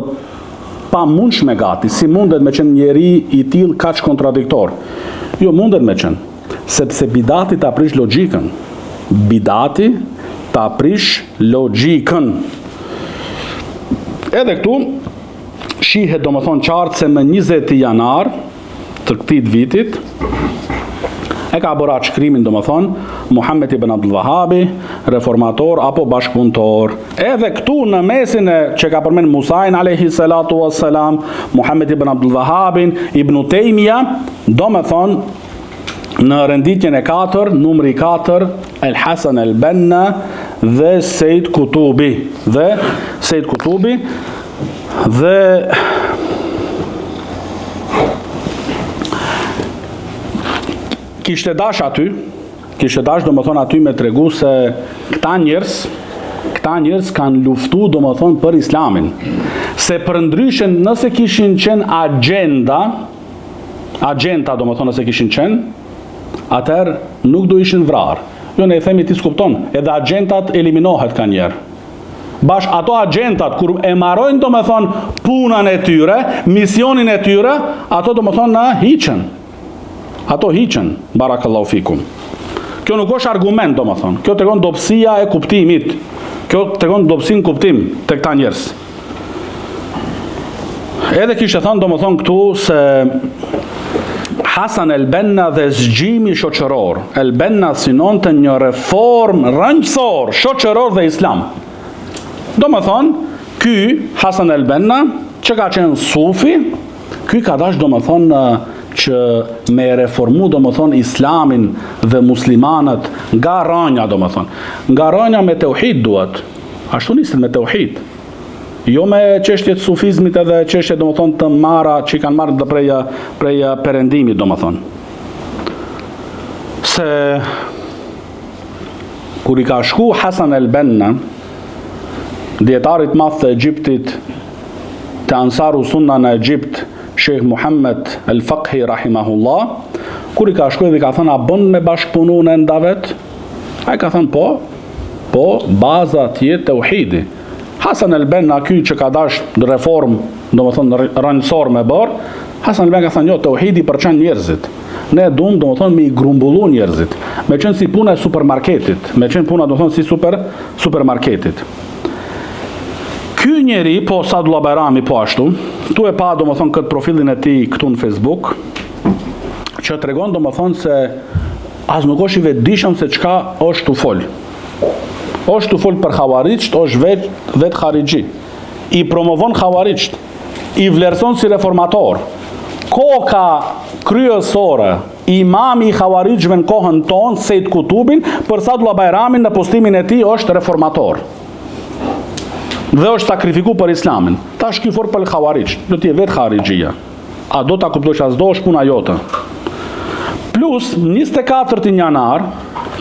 pamundshme gati, si mundet me qenë njeri i tillë kaq kontradiktor. Jo, mundet me qenë, sepse bidati ta prish logjikën. Bidati ta prish logjikën. Edhe këtu, shihet domethonë qartë se më 20 janar, të këtij vitit e ka bërë atë shkrimin, domethonë, Muhammed ibn Abdul Wahabi, reformator apo bashkëpunëtor. Edhe këtu në mesin e që ka përmend Musain alayhi salatu wassalam, Muhammed ibn Abdul Wahabin, Ibn Tejmija, domethonë në renditjen e 4, numri 4, El Hasan El Benna dhe Sejid Kutubi. Dhe Sejid Kutubi dhe Kishte dash aty, kishte dash domethonë aty me tregu se këta njerëz, këta njerëz kanë luftu domethonë për islamin. Se përndryshe nëse kishin qenë agjenda, agjenta domethonë nëse kishin qenë, atëherë nuk do ishin vrarë. Jo, ne i themi ti s'kupton, edhe agjentat eliminohet kanjëherë. Bash ato agjentat, kur e marojnë, domethonë, punën e tyre, misionin e tyre, ato domethonë na hiqen. Ato hiqen, barakallahu fikum. Kjo nuk është argument, domethonë. Kjo tregon dobësia e kuptimit. Kjo tregon dobësinë në kuptim te këta njerëz. Edhe kishte thënë, domethonë këtu, se Hasan El Benna dhe zgjimi shoqëror. El Benna synonte një reformë rrënjësor, shoqëror dhe islam. Domethonë, ky Hasan El Benna, që ka qenë sufi, ky ka dash domethonë që me reformu domethonë islamin dhe muslimanët nga rrënja domethonë. Nga rrënja me teuhid duhet. Ashtu niset me teuhid. Jo me çështje të sufizmit edhe çështje domethënë të marra që i kanë marrë dhe prej prej perëndimit domethënë. Se kur i ka shku Hasan el Benna, dijetarit madh të Egjiptit, të Ansaru Sunna në Egjipt, Shejh Muhammed El Fakhi rahimahullah, kur i ka shku edhe i ka thënë a bën me bashkëpunu në davet? Ai ka thënë po, po baza të jetë teuhidi. Hasan El Benna ky që ka dash reformë, domethënë rrënjësor me bërë, Hasan El Benna ka thënë jo, teuhidi përçan njerëzit. Ne duam, domethënë, me i grumbullu njerëzit. Me qenë si puna e supermarketit, me qenë puna, domethënë, si super, supermarketit. Ky njeri, po Sadullah Bajrami po ashtu, tu e pa domethënë këtë profilin e tij këtu në Facebook, që tregon domethënë se as nuk është i vetëdijshëm se çka është tu fol. Është tu fol për havarixht, është vetë vet harixhi. I promovon havarixht, i vlerëson si reformator. Koka kryesore, imami i havarixhve në kohën tonë, Sejt Kutubin, për Sadullah Bajramin në postimin e tij është reformator. Dhe është sakrifiku për islamin. Tash ky fol për havarixh, do ti je vetë harixhia. A do ta kuptosh a s'do është puna jote. Plus 24 janar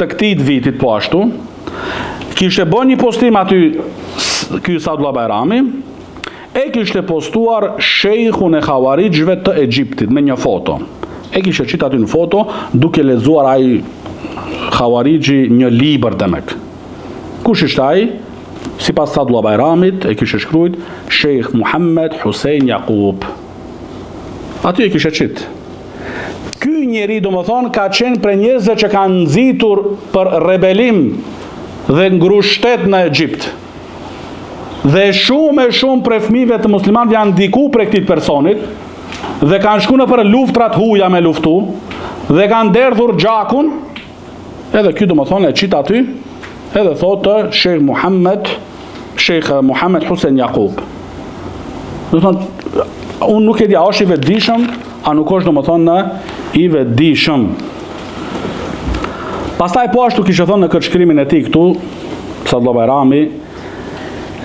të këtij vitit po ashtu, kishte bërë një postim aty ky Sadullah Bajrami, e kishte postuar shejhun e havarixhve të Egjiptit me një foto. E kishte qitë aty në foto duke lexuar ai havarixhi një libër demek. Kush ishte ai? Sipas Sadullah Bajramit e kishte shkrujt Shejh Muhammed Hussein Jakub. Aty e kishte qit. Ky njeri, domethonë, ka qenë prej njerëzve që kanë nxitur për rebelim dhe ngrushtet në Egjipt. Dhe shumë e shumë prej fëmijëve të muslimanëve janë ndiku prej këtij personit dhe kanë shku nëpër luftrat huja me luftu dhe kanë derdhur gjakun Edhe ky domethonë e qit aty, edhe thotë Shejh Muhammed, Shejh Muhammed Hussein Jakub. Domethonë, unë nuk e di a është i vetëdijshëm, a nuk është domethonë i vetëdijshëm. Pastaj po ashtu kishte thonë në këtë shkrimin e tij këtu, Sadullah Bajrami,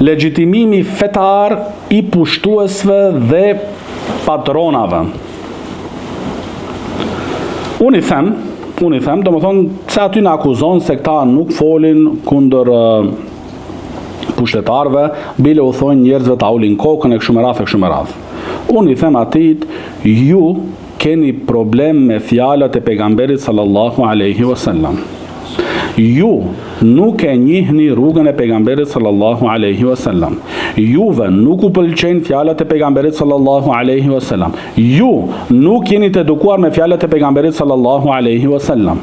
legjitimimi fetar i pushtuesve dhe patronave. Unë i them, unë i them, domethonë, se aty na akuzon se këta nuk folin kundër pushtetarëve, bile u thonë njerëzve ta ulin kokën e kështu me radhë e kështu me radhë. Unë i them atij, ju keni problem me fjalët e pejgamberit sallallahu alaihi wasallam. Ju nuk e njihni rrugën e pejgamberit sallallahu alaihi wasallam. Juve nuk u pëlqejnë fjalët e pejgamberit sallallahu alaihi wasallam. Ju nuk jeni të edukuar me fjalët e pejgamberit sallallahu alaihi wasallam.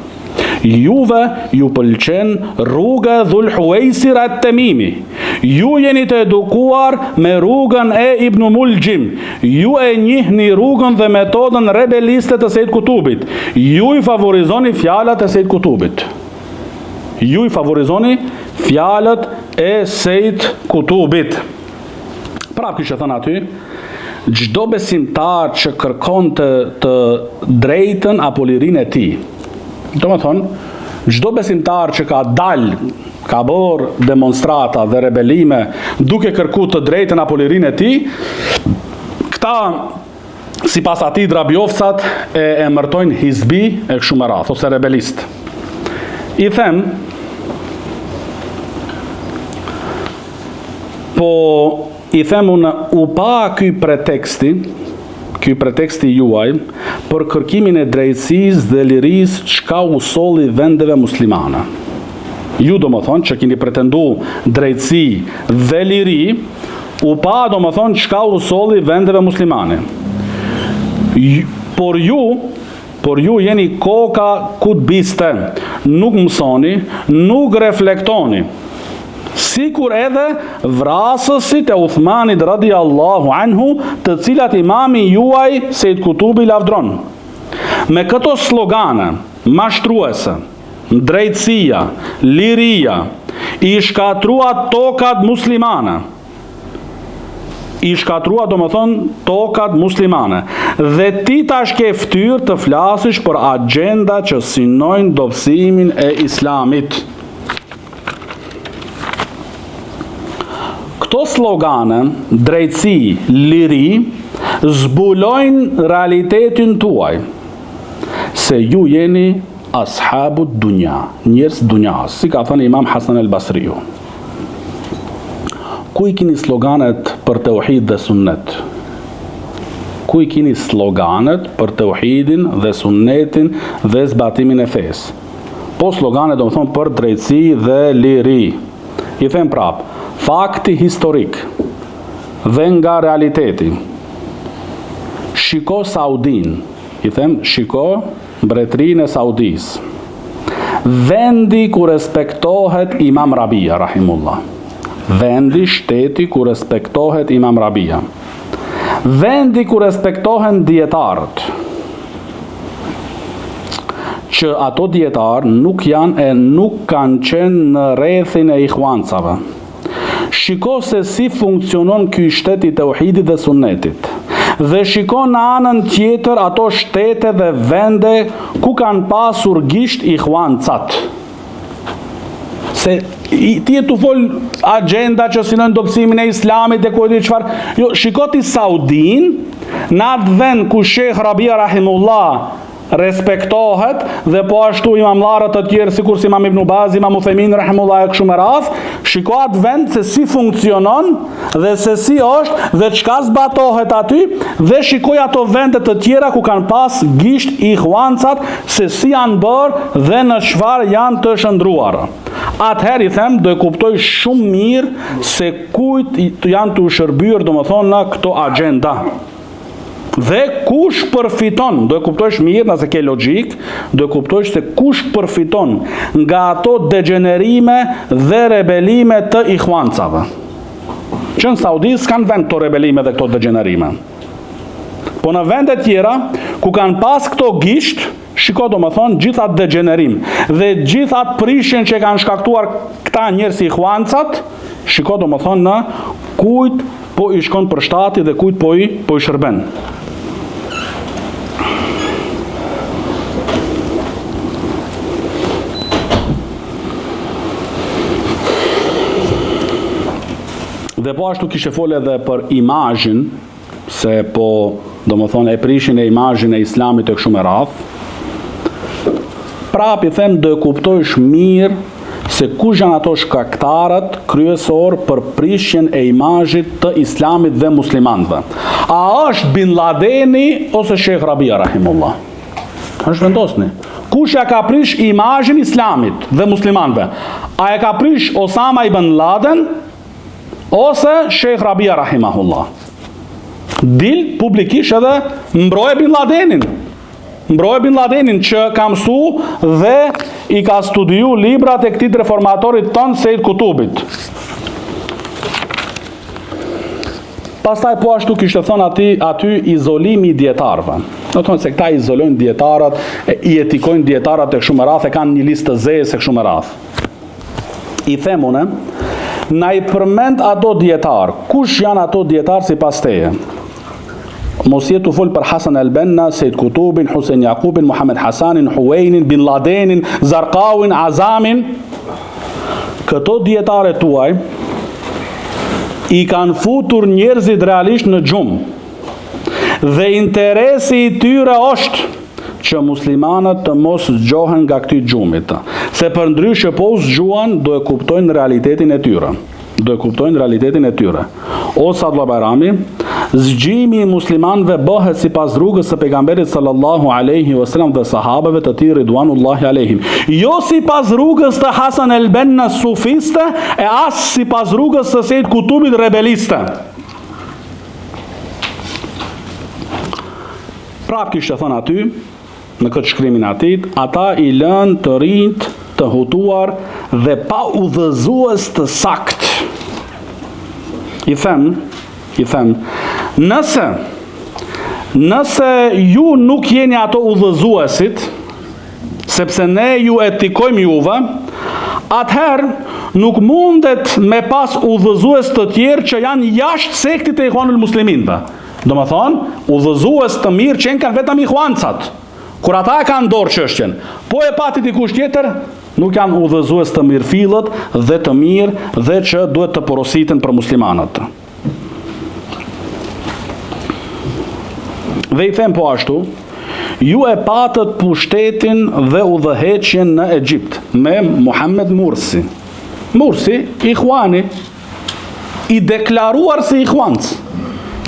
Juve ju pëlqen rruga e Dhul Huwaisir at-Tamimi. Ju jeni të edukuar me rrugën e Ibn Mulxhim. Ju e njihni rrugën dhe metodën rebeliste të Sejid Kutubit. Ju i favorizoni fjalët e Sejid Kutubit. Ju i favorizoni fjalët e Sejid Kutubit. Prapë kishte thënë aty, çdo besimtar që kërkon të, të drejtën apo lirinë e tij. Domethonë, çdo besimtar që ka dalë, ka bërë demonstrata dhe rebelime duke kërku të drejtën apo lirinë e tij, këta sipas atij drabjofcat e emërtojnë hizbi e kështu me radhë, ose rebelist. I them, po i them unë, u pa ky preteksti, ky preteksti juaj, për kërkimin e drejtësisë dhe lirisë çka u solli vendeve muslimane. Ju domethonë që kini pretendu drejtësi dhe liri, u pa domethonë çka u solli vendeve muslimane. Por ju, por ju jeni koka kutbiste, nuk mësoni, nuk reflektoni. Sikur edhe vrasësit e Uthmanit radiallahu anhu, të cilat imami juaj Sejid Kutubi lavdron. Me këto slogane mashtruese, drejtësia, liria, i shkatruat tokat muslimane. I shkatrua domethonë tokat muslimane. Dhe ti tash ke ftyrë të flasish për agjenda që synojnë dobësimin e islamit. Këto slogane, drejtësi, liri, zbulojnë realitetin tuaj, se ju jeni ashabu dunja, njerëz dunjas, si ka thënë Imam Hasan el Basriu. Ku i kini sloganet për teuhid dhe sunnet? Ku i kini sloganet për teuhidin dhe sunnetin dhe zbatimin e fesë? Po sloganet domethonë për drejtësi dhe liri. I them prapë, fakti historik dhe nga realiteti. Shiko Saudinë, i them shiko mbretërinë e Saudisë. Vendi ku respektohet Imam Rabia, rahimullah. Vendi, shteti ku respektohet Imam Rabia. Vendi ku respektohen dijetarët. Që ato dijetarë nuk janë e nuk kanë qenë në rrethin e ihuancave. Shiko se si funksionon ky shtet i teuhidit dhe sunnetit. Dhe shiko në anën tjetër ato shtete dhe vende ku kanë pasur gisht ihuancat. Se i, ti je tu fol agjenda që synojnë dobësimin e islamit e ku e di çfarë. Jo, shiko ti Saudinë, në atë vend ku Sheh Rabia Rahimullah respektohet dhe po ashtu imamllarët të tjerë sikurse Imam Ibn Baz, Imam Uthejmin rahimullah e kështu me radhë, shiko atë vend se si funksionon dhe se si është dhe çka zbatohet aty dhe shikoj ato vende të tjera ku kanë pas gisht ihuancat se si janë bërë dhe në çfarë janë të shndërruar. Atëherë i them do e kuptojsh shumë mirë se kujt janë tu shërbyer domethënë në këto agjenda. Dhe kush përfiton, do e kuptojsh mirë nëse ke logjikë, do e kuptojsh se kush përfiton nga ato degjenerime dhe rebelime të ihuancave. Që në Saudi s'kanë vend këto rebelime dhe këto degjenerime. Po në vende tjera, ku kanë pas këto gisht, shiko domethonë, gjithë atë degjenerim dhe gjithë atë prishjen që kanë shkaktuar këta njerëz si ihuancat, shiko domethonë në kujt po i shkon për shtati dhe kujt po i, po i shërben. Dhe po ashtu kishte folë edhe për imazhin se po, domethonë, e prishin e imazhin e islamit e kështu me radhë. Prapë i them do e kuptojsh mirë se kush janë ato shkaktarët kryesor për prishjen e imazhit të islamit dhe muslimanëve. A është Bin Ladeni ose Sheikh Rabia rahimullah? Është vendosni. Kush ja ka prish imazhin islamit dhe muslimanëve? A e ka prish Osama ibn Laden Ose Sheikh Rabia rahimahullah. Dil publikisht edhe mbroje Bin Ladenin. Mbroje Bin Ladenin që ka mësu dhe i ka studiu librat e këtij reformatorit tonë Sejid Kutubit. Pastaj po ashtu kishte thënë aty, aty izolimi i dijetarëve. Domethonë se këta izolojnë dijetarët, i etikojnë dijetarët e kështu me radhë, e kanë një listë të zezë e kështu me radhë. I them unë, na i përmend ato dijetarë. Kush janë ato dijetarë sipas teje? Mos je tu fol për Hasan El Benna, Sejid Kutubin, Husein Jakubin, Muhammed Hasanin, Huejnin, Bin Ladenin, Zarkawin, Azamin. Këto dijetarët tuaj i kanë futur njerëzit realisht në gjumë. Dhe interesi i tyre është që muslimanët të mos zgjohen nga këtij gjumit. Se përndryshe po u zgjuan, do e kuptojnë realitetin e tyre. Do e kuptojnë realitetin e tyre. O Sadullah Bajrami, zgjimi i muslimanëve bëhet sipas rrugës së pejgamberit sallallahu alaihi wasallam dhe sahabeve të tij ridwanullahi alaihim. Jo sipas rrugës të Hasan el Benna sufiste e as sipas rrugës së Sejid Kutubit rebeliste. Prapë kishte thënë aty, në këtë shkrimin e atij, ata i lënë të rinjtë të hutuar dhe pa udhëzues të saktë. I them, i them, nëse, nëse ju nuk jeni ato udhëzuesit, sepse ne ju etikojmë juve, atëherë nuk mundet me pas udhëzues të tjerë që janë jashtë sektit të Ikhwanul Musliminëve. Domethonë, udhëzues të mirë qenkan vetëm ikhwancat. Kur ata e kanë dorë çështjen, po e pati dikush tjetër, nuk janë udhëzues të mirëfillët dhe të mirë dhe që duhet të porositen për muslimanët. Dhe i them po ashtu, ju e patët pushtetin dhe udhëheqjen në Egjipt me Muhammed Mursi. Mursi, ikhwani, i deklaruar si ikhwanc.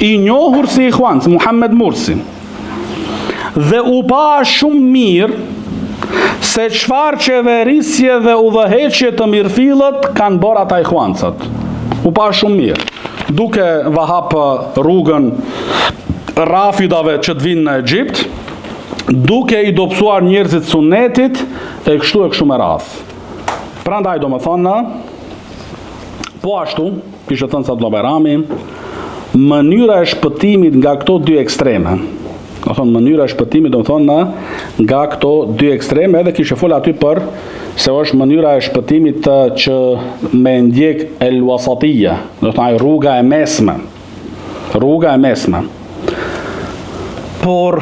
I njohur si Ikhwan, si Muhammed Mursi. Dhe u pa shumë mirë se çfarë qeverisje dhe udhëheqje të mirëfillët kanë bërë ata Ikhwansat. U pa shumë mirë. Duke ua hap rrugën rafidave që të vinë në Egjipt, duke i dobësuar njerëzit sunnetit e kështu e kështu me radhë. Prandaj domethënë, po ashtu, kishte thënë Sadullah Bajrami, mënyra e shpëtimit nga këto dy ekstreme, domethënë mënyra e shpëtimit, domethënë nga këto dy ekstreme, edhe kishte fol aty për se është mënyra e shpëtimit të që me ndjek el wasatija, domethënë ajo rruga e mesme, rruga e mesme. Por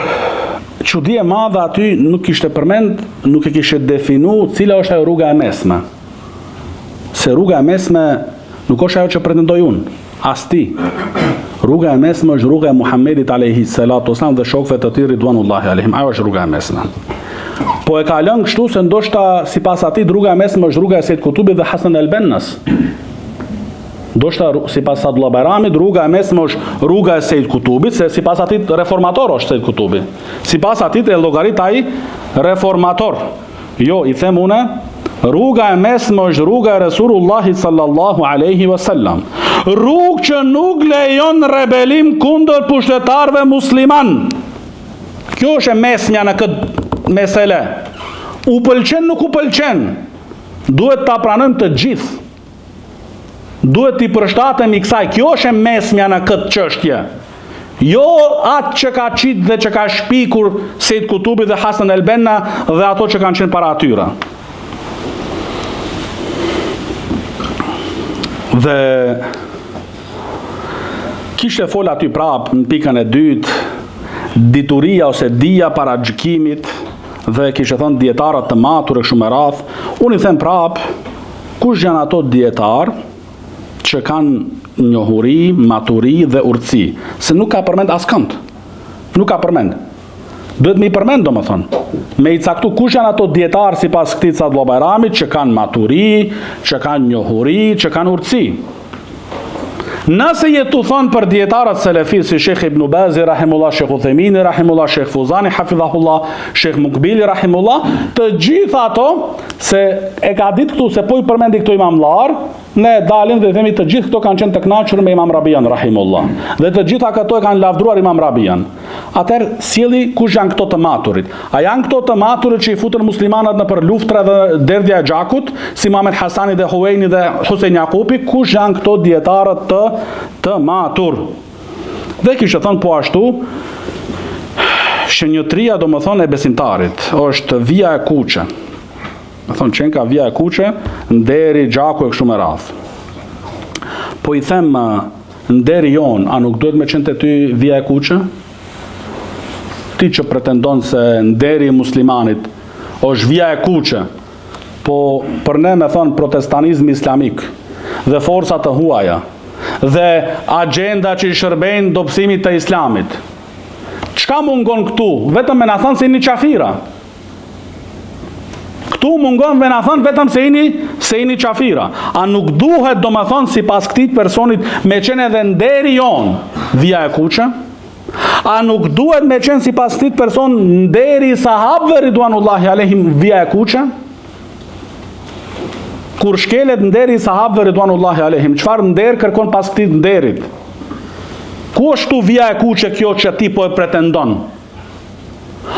çudi e madhe aty nuk kishte përmend, nuk e kishte definu cila është ajo rruga e mesme. Se rruga e mesme nuk është ajo që pretendoj unë, as ti. Rruga e mesme është rruga e Muhammedit alayhi salatu wasallam dhe shokëve të tij ridwanullahi alehim. Ajo është rruga e mesme. Po e ka lënë kështu se ndoshta sipas atij rruga e mesme është rruga e Sejid Kutubit dhe Hasan el-Bennas. Ndoshta sipas Sadullah Bajramit rruga e mesme është rruga e Sejid Kutubit, se sipas atij reformator është Sejid Kutubi. Sipas atij e llogarit ai reformator. Jo, i them unë, rruga e mesme është rruga e Resulullahit sallallahu alaihi wasallam. Rrugë që nuk lejon rebelim kundër pushtetarëve musliman. Kjo është e mesmja në këtë mesele. U pëlqen, nuk u pëlqen. Duhet ta pranojmë të gjithë. Duhet t'i përshtatemi kësaj. Kjo është e mesmja në këtë çështje. Jo atë që ka qitë dhe që ka shpikur Sejid Kutubi dhe Hasan El Benna dhe ato që kanë qenë para atyre. Dhe kishte fol aty prapë në pikën e dytë, dituria ose dija para gjykimit dhe kishte thënë dijetarët të matur e kështu me radhë. Unë i them prapë, Kush janë ato dijetarë që kanë njohuri, maturi dhe urtësi? Se nuk ka përmend askënd. Nuk ka përmend. Duhet me i përmend, domethënë. Me i caktu kush janë ato dijetarë sipas këtij Sadullah Bajramit që kanë maturi, që kanë njohuri, që kanë urtësi. Nëse je tu thënë për dijetarët selefi si Shejh Ibn Bazi rahimullah, Shejh Uthejmini rahimullah, Shejh Fuzani hafidhahullah, Shejh Mukbili rahimullah, të gjitha ato se e ka ditë këtu se po i përmendi këto imamllar, ne dalim dhe themi të gjithë këto kanë qenë të kënaqur me Imam Rabian rahimullah. Dhe të gjitha këto e kanë lavdruar Imam Rabian. Atëherë sjelli kush janë këto të maturit? A janë këto të maturit që i futën muslimanët nëpër luftra dhe derdhja e gjakut, si Muhamed Hasani dhe Huejni dhe Husein Jakupi, kush janë këto dijetarët të të matur? Dhe kishte thënë po ashtu, shenjotëria domethënë e besimtarit është vija e kuqe. Domethënë qenka vija e kuqe, nderi, gjaku e kështu me radhë. Po i them Nderi jonë, a nuk duhet me qenë te ty vija e kuqe? Ti që pretendon se nderi i muslimanit është vija e kuqe, po për ne me thonë protestanizmi islamik dhe forca të huaja dhe agjenda që i shërbejnë dobësimit të islamit. Çka mungon këtu? Vetëm me na thonë se jeni qafira. Këtu mungon me na thënë vetëm se jeni se jeni qafira. A nuk duhet domethënë sipas këtij personit me qenë edhe nderi jonë vija e kuqe? A nuk duhet me qenë sipas këtij person nderi i sahabëve ridwanullahi alehim vija e kuqe? Kur shkelet nderi i sahabëve ridwanullahi alehim, çfarë nder kërkon pas këtij nderit? Ku është këtu vija e kuqe kjo që ti po e pretendon?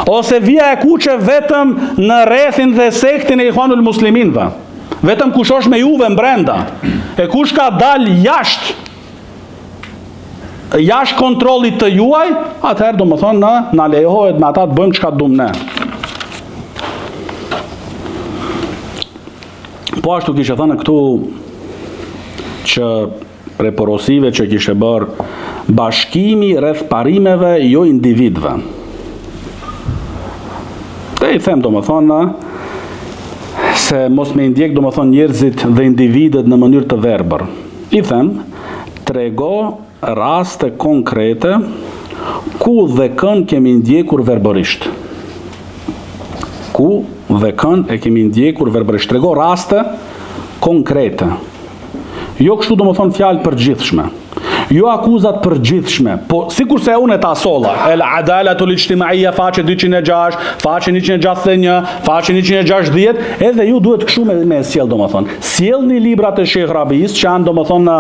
Ose vija e kuqe vetëm në rrethin dhe sektin e Ikhwanul Musliminëve. Vetëm kush është me juve mbrenda. E kush ka dal jashtë jashtë kontrollit të juaj, atëherë domethënë na, na lejohet me ata të bëjmë çka duam ne. Po ashtu kishte thënë këtu që prej porosive që kishte bërë bashkimi rreth parimeve jo individëve. Dhe i them domethënë se mos me ndjek domethënë njerëzit dhe individët në mënyrë të verbër. I them, trego raste konkrete ku dhe kënd kemi ndjekur verbërisht. Ku dhe kënd e kemi ndjekur verbërisht. Trego raste konkrete. Jo kështu domethënë fjalë përgjithshme. Jo akuza të përgjithshme, po sikurse unë ta solla, El Adalatul Ijtimaia faqe 206, faqe 161, faqe 160, edhe ju duhet kështu me me sjell domethënë. Sjellni librat e Shejh Rabis që janë domethënë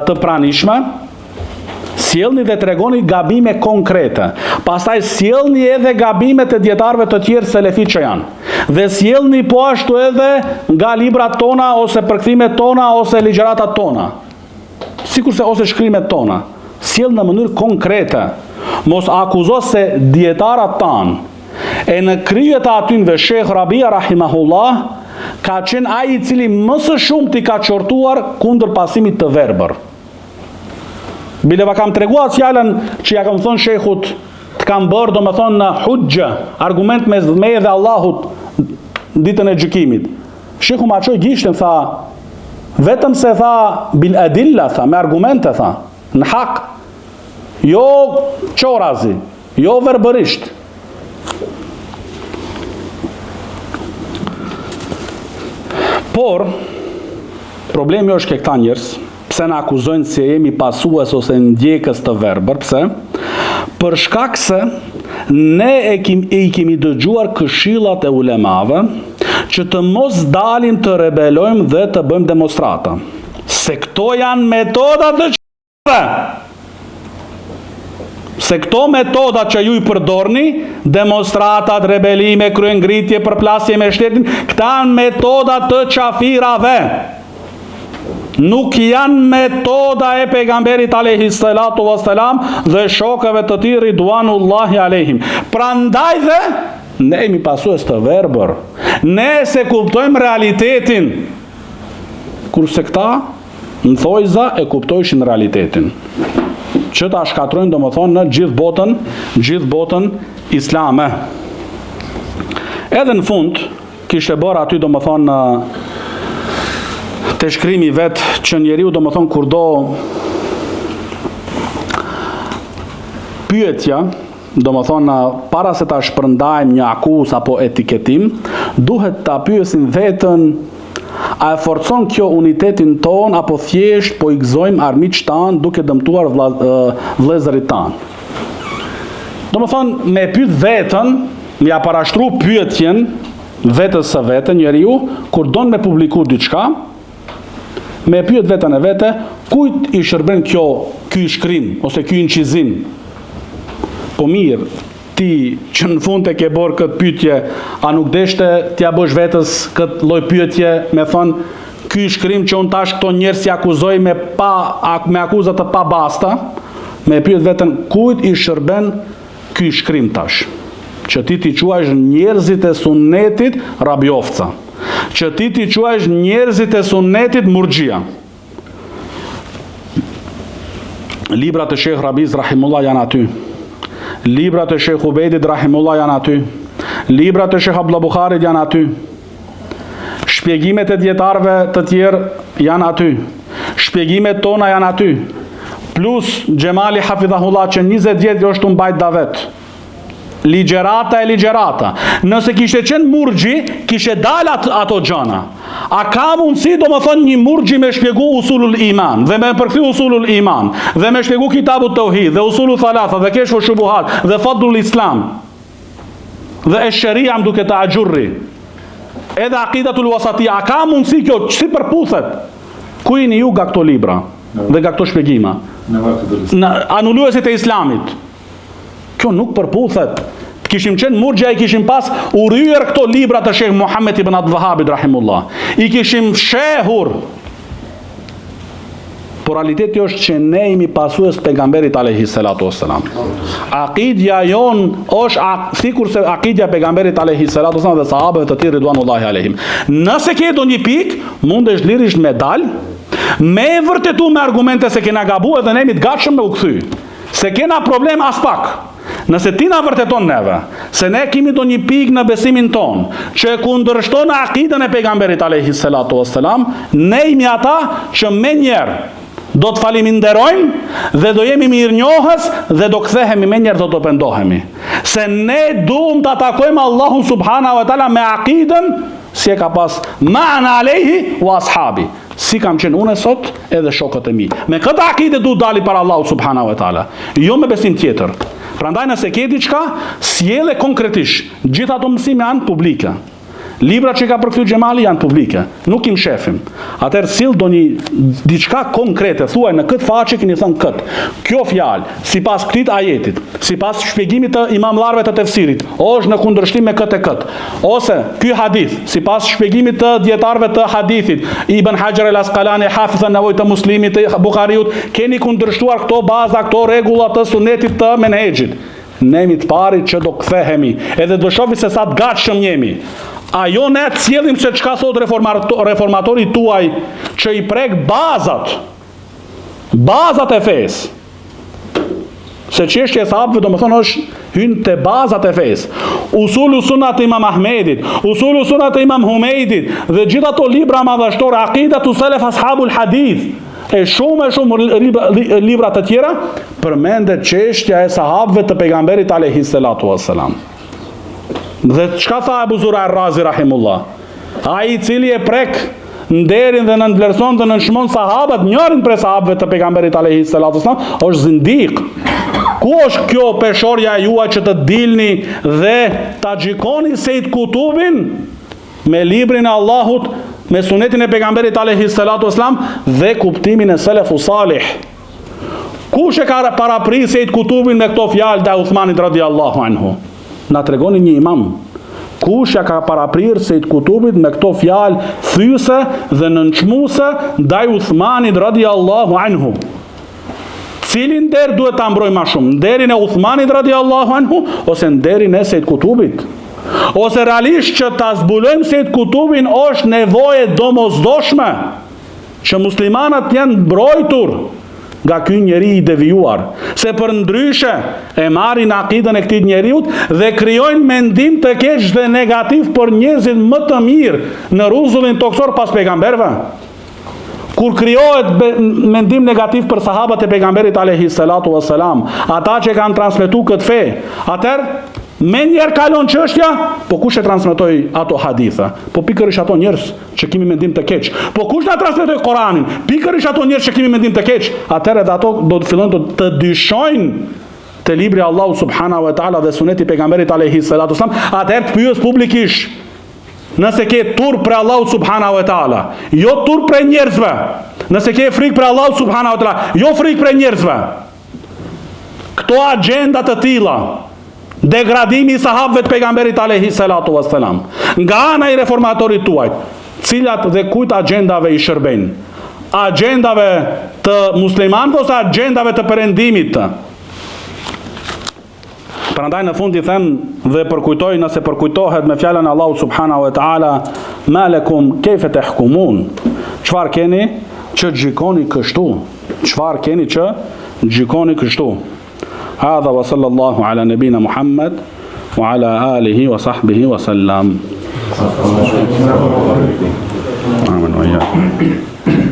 të pranishme, Sjellni dhe tregoni gabime konkrete. Pastaj sjellni edhe gabimet e dijetarëve të tjerë selefi që janë. Dhe sjellni po ashtu edhe nga librat tona ose përkthimet tona ose ligjëratat tona. Sikurse ose shkrimet tona. Sjell në mënyrë konkrete. Mos akuzo se dijetarat tanë e në krye të atynve Shejh Rabia rahimahullah ka qenë ai i cili më së shumti ka qortuar kundër pasimit të verbër. Bile va kam tregu atë fjalën që ja kam thënë shejhut, të kam bërë domethënë në huxhë, argument mes meje dhe Allahut në ditën e gjykimit. Shehu ma çoi gishtin, tha, vetëm se tha, bil adilla, tha, me argumente, tha, në hak, jo qorazi, jo verbërisht. Por, problemi është ke këta njerëz, Pse na akuzojnë se jemi pasues ose ndjekës të verbër? Pse? Për shkak se ne e kim, e i kemi dëgjuar këshillat e ulemave që të mos dalim të rebelojmë dhe të bëjmë demonstrata. Se këto janë metoda të qëve. Se këto metoda që ju i përdorni, demonstratat, rebelime, kryengritje, përplasje me shtetin, këta janë metoda të qafirave. Nuk janë metoda e pejgamberit alejhi salatu vesselam dhe shokëve të tij ridwanullahi alejhim. Prandaj dhe ne jemi pasues të verbër. Ne s'e kuptojmë realitetin. Kurse këta në thojza e kuptojshin realitetin. Që ta shkatërrojnë domethënë në gjithë botën, gjithë botën islame. Edhe në fund, kishte bërë aty domethënë te shkrimi vet që njeriu domethënë kur do pyetja, domethënë para se ta shpërndajmë një akuzë apo etiketim, duhet ta pyesim veten a e forcon kjo unitetin tonë apo thjesht po i gëzojmë armiqtë tanë duke dëmtuar vëllezërit tanë. Domethënë me pyet veten Me ja parashtru pyetjen vetes së vete njeriu kur don me publiku diçka, me e pyet veten e vete, kujt i shërben kjo ky shkrim ose ky incizim? Po mirë, ti që në fund e ke bërë këtë pyetje, a nuk deshte t'ia bësh vetes këtë lloj pyetje me thënë ky shkrim që unë tash këto njerëz i akuzoj me pa me akuza të pabasta, me e pyet veten kujt i shërben Ky shkrim tash, që ti t'i quajsh njerëzit e sunnetit rabiofca, që ti t'i quajsh njerëzit e sunnetit murxhia. Librat e Shejh Rabis rahimullah janë aty. Librat e Shejh Ubejdit rahimullah janë aty. Librat e Shejh Abdullah Bukharit janë aty. Shpjegimet e dijetarëve të tjerë janë aty. Shpjegimet tona janë aty. Plus Xhemali hafidhahullah që 20 vjet është tu mbajt davet. Ligjërata e ligjërata. Nëse kishte qenë murxhi, kishte dalë at, ato gjana. A ka mundësi domethënë një murxhi me shpjegu usulul iman dhe me përkthy usulul iman dhe me shpjegu kitabu teuhid dhe usulul thalatha dhe keshfu shubuhat dhe fadlul islam Dhe esh-sheria më duket Axhurri. Edhe akidatul wasatia, a ka mundësi kjo, si përputhet? Ku jeni ju nga këto libra dhe nga këto shpjegima? Në anuluesit e islamit. Kjo nuk përputhet. Të kishim qenë murxhia i kishim pas urryer këto libra të Shejh Muhammed ibn Abdul Wahhabit rahimullah. I kishim fshehur Por realiteti është që ne jemi pasues të pejgamberit alayhi salatu wassalam. Akidja jonë është ak, sikurse akidja e pejgamberit alayhi salatu wassalam dhe sahabëve të tij ridwanullahi alehim. Nëse ke ndonjë pikë, mundesh lirisht me dal, me e vërtetu me argumente se kena gabu edhe ne jemi të gatshëm me u kthy. S'e kena problem aspak. Nëse ti na vërteton neve se ne kemi ndonjë pikë në besimin tonë që e kundërshton akiden e pejgamberit alayhi salatu wassalam, ne jemi ata që menjëherë do të faliminderojmë dhe do jemi mirënjohës dhe do kthehemi menjëherë do të pendohemi. Se ne duam ta takojmë Allahun subhanahu wa taala me akiden si e ka pas ma ana alejhi wa ashabi. Si kam qenë unë sot edhe shokët e mi. Me këtë akide du dali para Allahut subhanahu wa taala, jo me besim tjetër. Prandaj nëse ke diçka, sjelle konkretisht. Gjithë ato mësime janë publike. Librat që i ka përkthy Xhemali janë publike, nuk i mshefim. Atëherë sill ndonjë diçka konkrete, thuaj në këtë faqe keni thënë këtë. Kjo fjalë, sipas këtij ajetit, sipas shpjegimit të imamllarëve të tefsirit, është në kundërshtim me këtë e këtë. Ose ky hadith, sipas shpjegimit të dijetarëve të hadithit, Ibn Hajar el-Asqalani, Hafiz an-Nawawi të Muslimit, të Buhariut, keni kundërshtuar këto baza, këto rregulla të sunetit të menhexhit. Ne jemi të parit që do kthehemi, edhe do shohim se sa të gatshëm jemi. A jo ne të sjellim se çka thotë reformatori tuaj që i prek bazat. Bazat e fesë. Se çështja e sahabëve domethënë është hyn te bazat e fesë. Usulu sunat e Imam Ahmedit, usulu sunat e Imam Humejdit dhe gjithë ato libra madhështore Aqidatu Salaf Ashabul Hadith e shumë e shumë libra, libra të tjera përmendet çështja e sahabëve të pejgamberit alayhi salatu wassalam. Dhe çka tha Ebu Zura Razi rahimullah? Ai i cili e prek nderin dhe nënvlerëson dhe nënçmon sahabët, njërin prej sahabëve të pejgamberit alayhi salatu wassalam, është zindik. Ku është kjo peshorja e juaj që të dilni dhe ta gjykoni Sejid Kutubin me librin e Allahut, me sunetin e pejgamberit alayhi salatu wasalam dhe kuptimin e selefu salih. Kush e ka parapri Sejid Kutubin me këto fjalë ndaj Uthmanit radiallahu anhu? Na tregoni një imam. Kush ja ka paraprirë Sejid Kutubit me këto fjalë thyse dhe nënçmuese ndaj Uthmanit radiallahu anhu? Cilin nder duhet ta mbrojmë ma shumë? Nderin e Uthmanit radiallahu anhu ose nderin e Sejid Kutubit? Ose realisht që ta zbulojmë Sejid Kutubin është nevojë e domosdoshme që muslimanët janë mbrojtur nga ky njeri i devijuar, se përndryshe e marrin akidën e këtij njeriut dhe krijojnë mendim të keq dhe negativ për njerëzit më të mirë në rruzullin tokësor pas pejgamberëve. Kur krijohet mendim negativ për sahabët e pejgamberit alayhi salatu wassalam, ata që kanë transmetu këtë fe, atëherë menjëherë kalon çështja, po kush e transmetoi ato hadithe? Po pikërisht ato njerëz që kemi mendim të keq. Po kush na transmetoi Koranin? Pikërisht ato njerëz që kemi mendim të keq. Atëherë edhe ato do të fillojnë të, të dyshojnë te libri i Allahut subhanahu wa taala dhe suneti i pejgamberit alayhi salatu wasalam, atëherë të pyes publikisht Nëse ke turp prej Allahut subhanahu wa taala, jo turp prej njerëzve. Nëse ke frikë prej Allahut subhanahu wa taala, jo frikë prej njerëzve. Këto agjenda të tilla, degradimi i sahabëve të pejgamberit alayhi salatu wassalam, nga ana i reformatorit tuaj, cilat dhe kujt agjendave i shërbejnë? Agjendave të muslimanëve ose agjendave të perëndimit? Prandaj në fund i them dhe përkujtoj nëse përkujtohet me fjalën e Allahut subhanahu wa taala, "Ma lakum kayfa tahkumun?" Çfarë keni që gjykoni kështu? Çfarë keni që gjykoni kështu? Hadha wa sallallahu ala nabina Muhammad wa ala alihi wa sahbihi wa sallam. Amin wa iyyakum.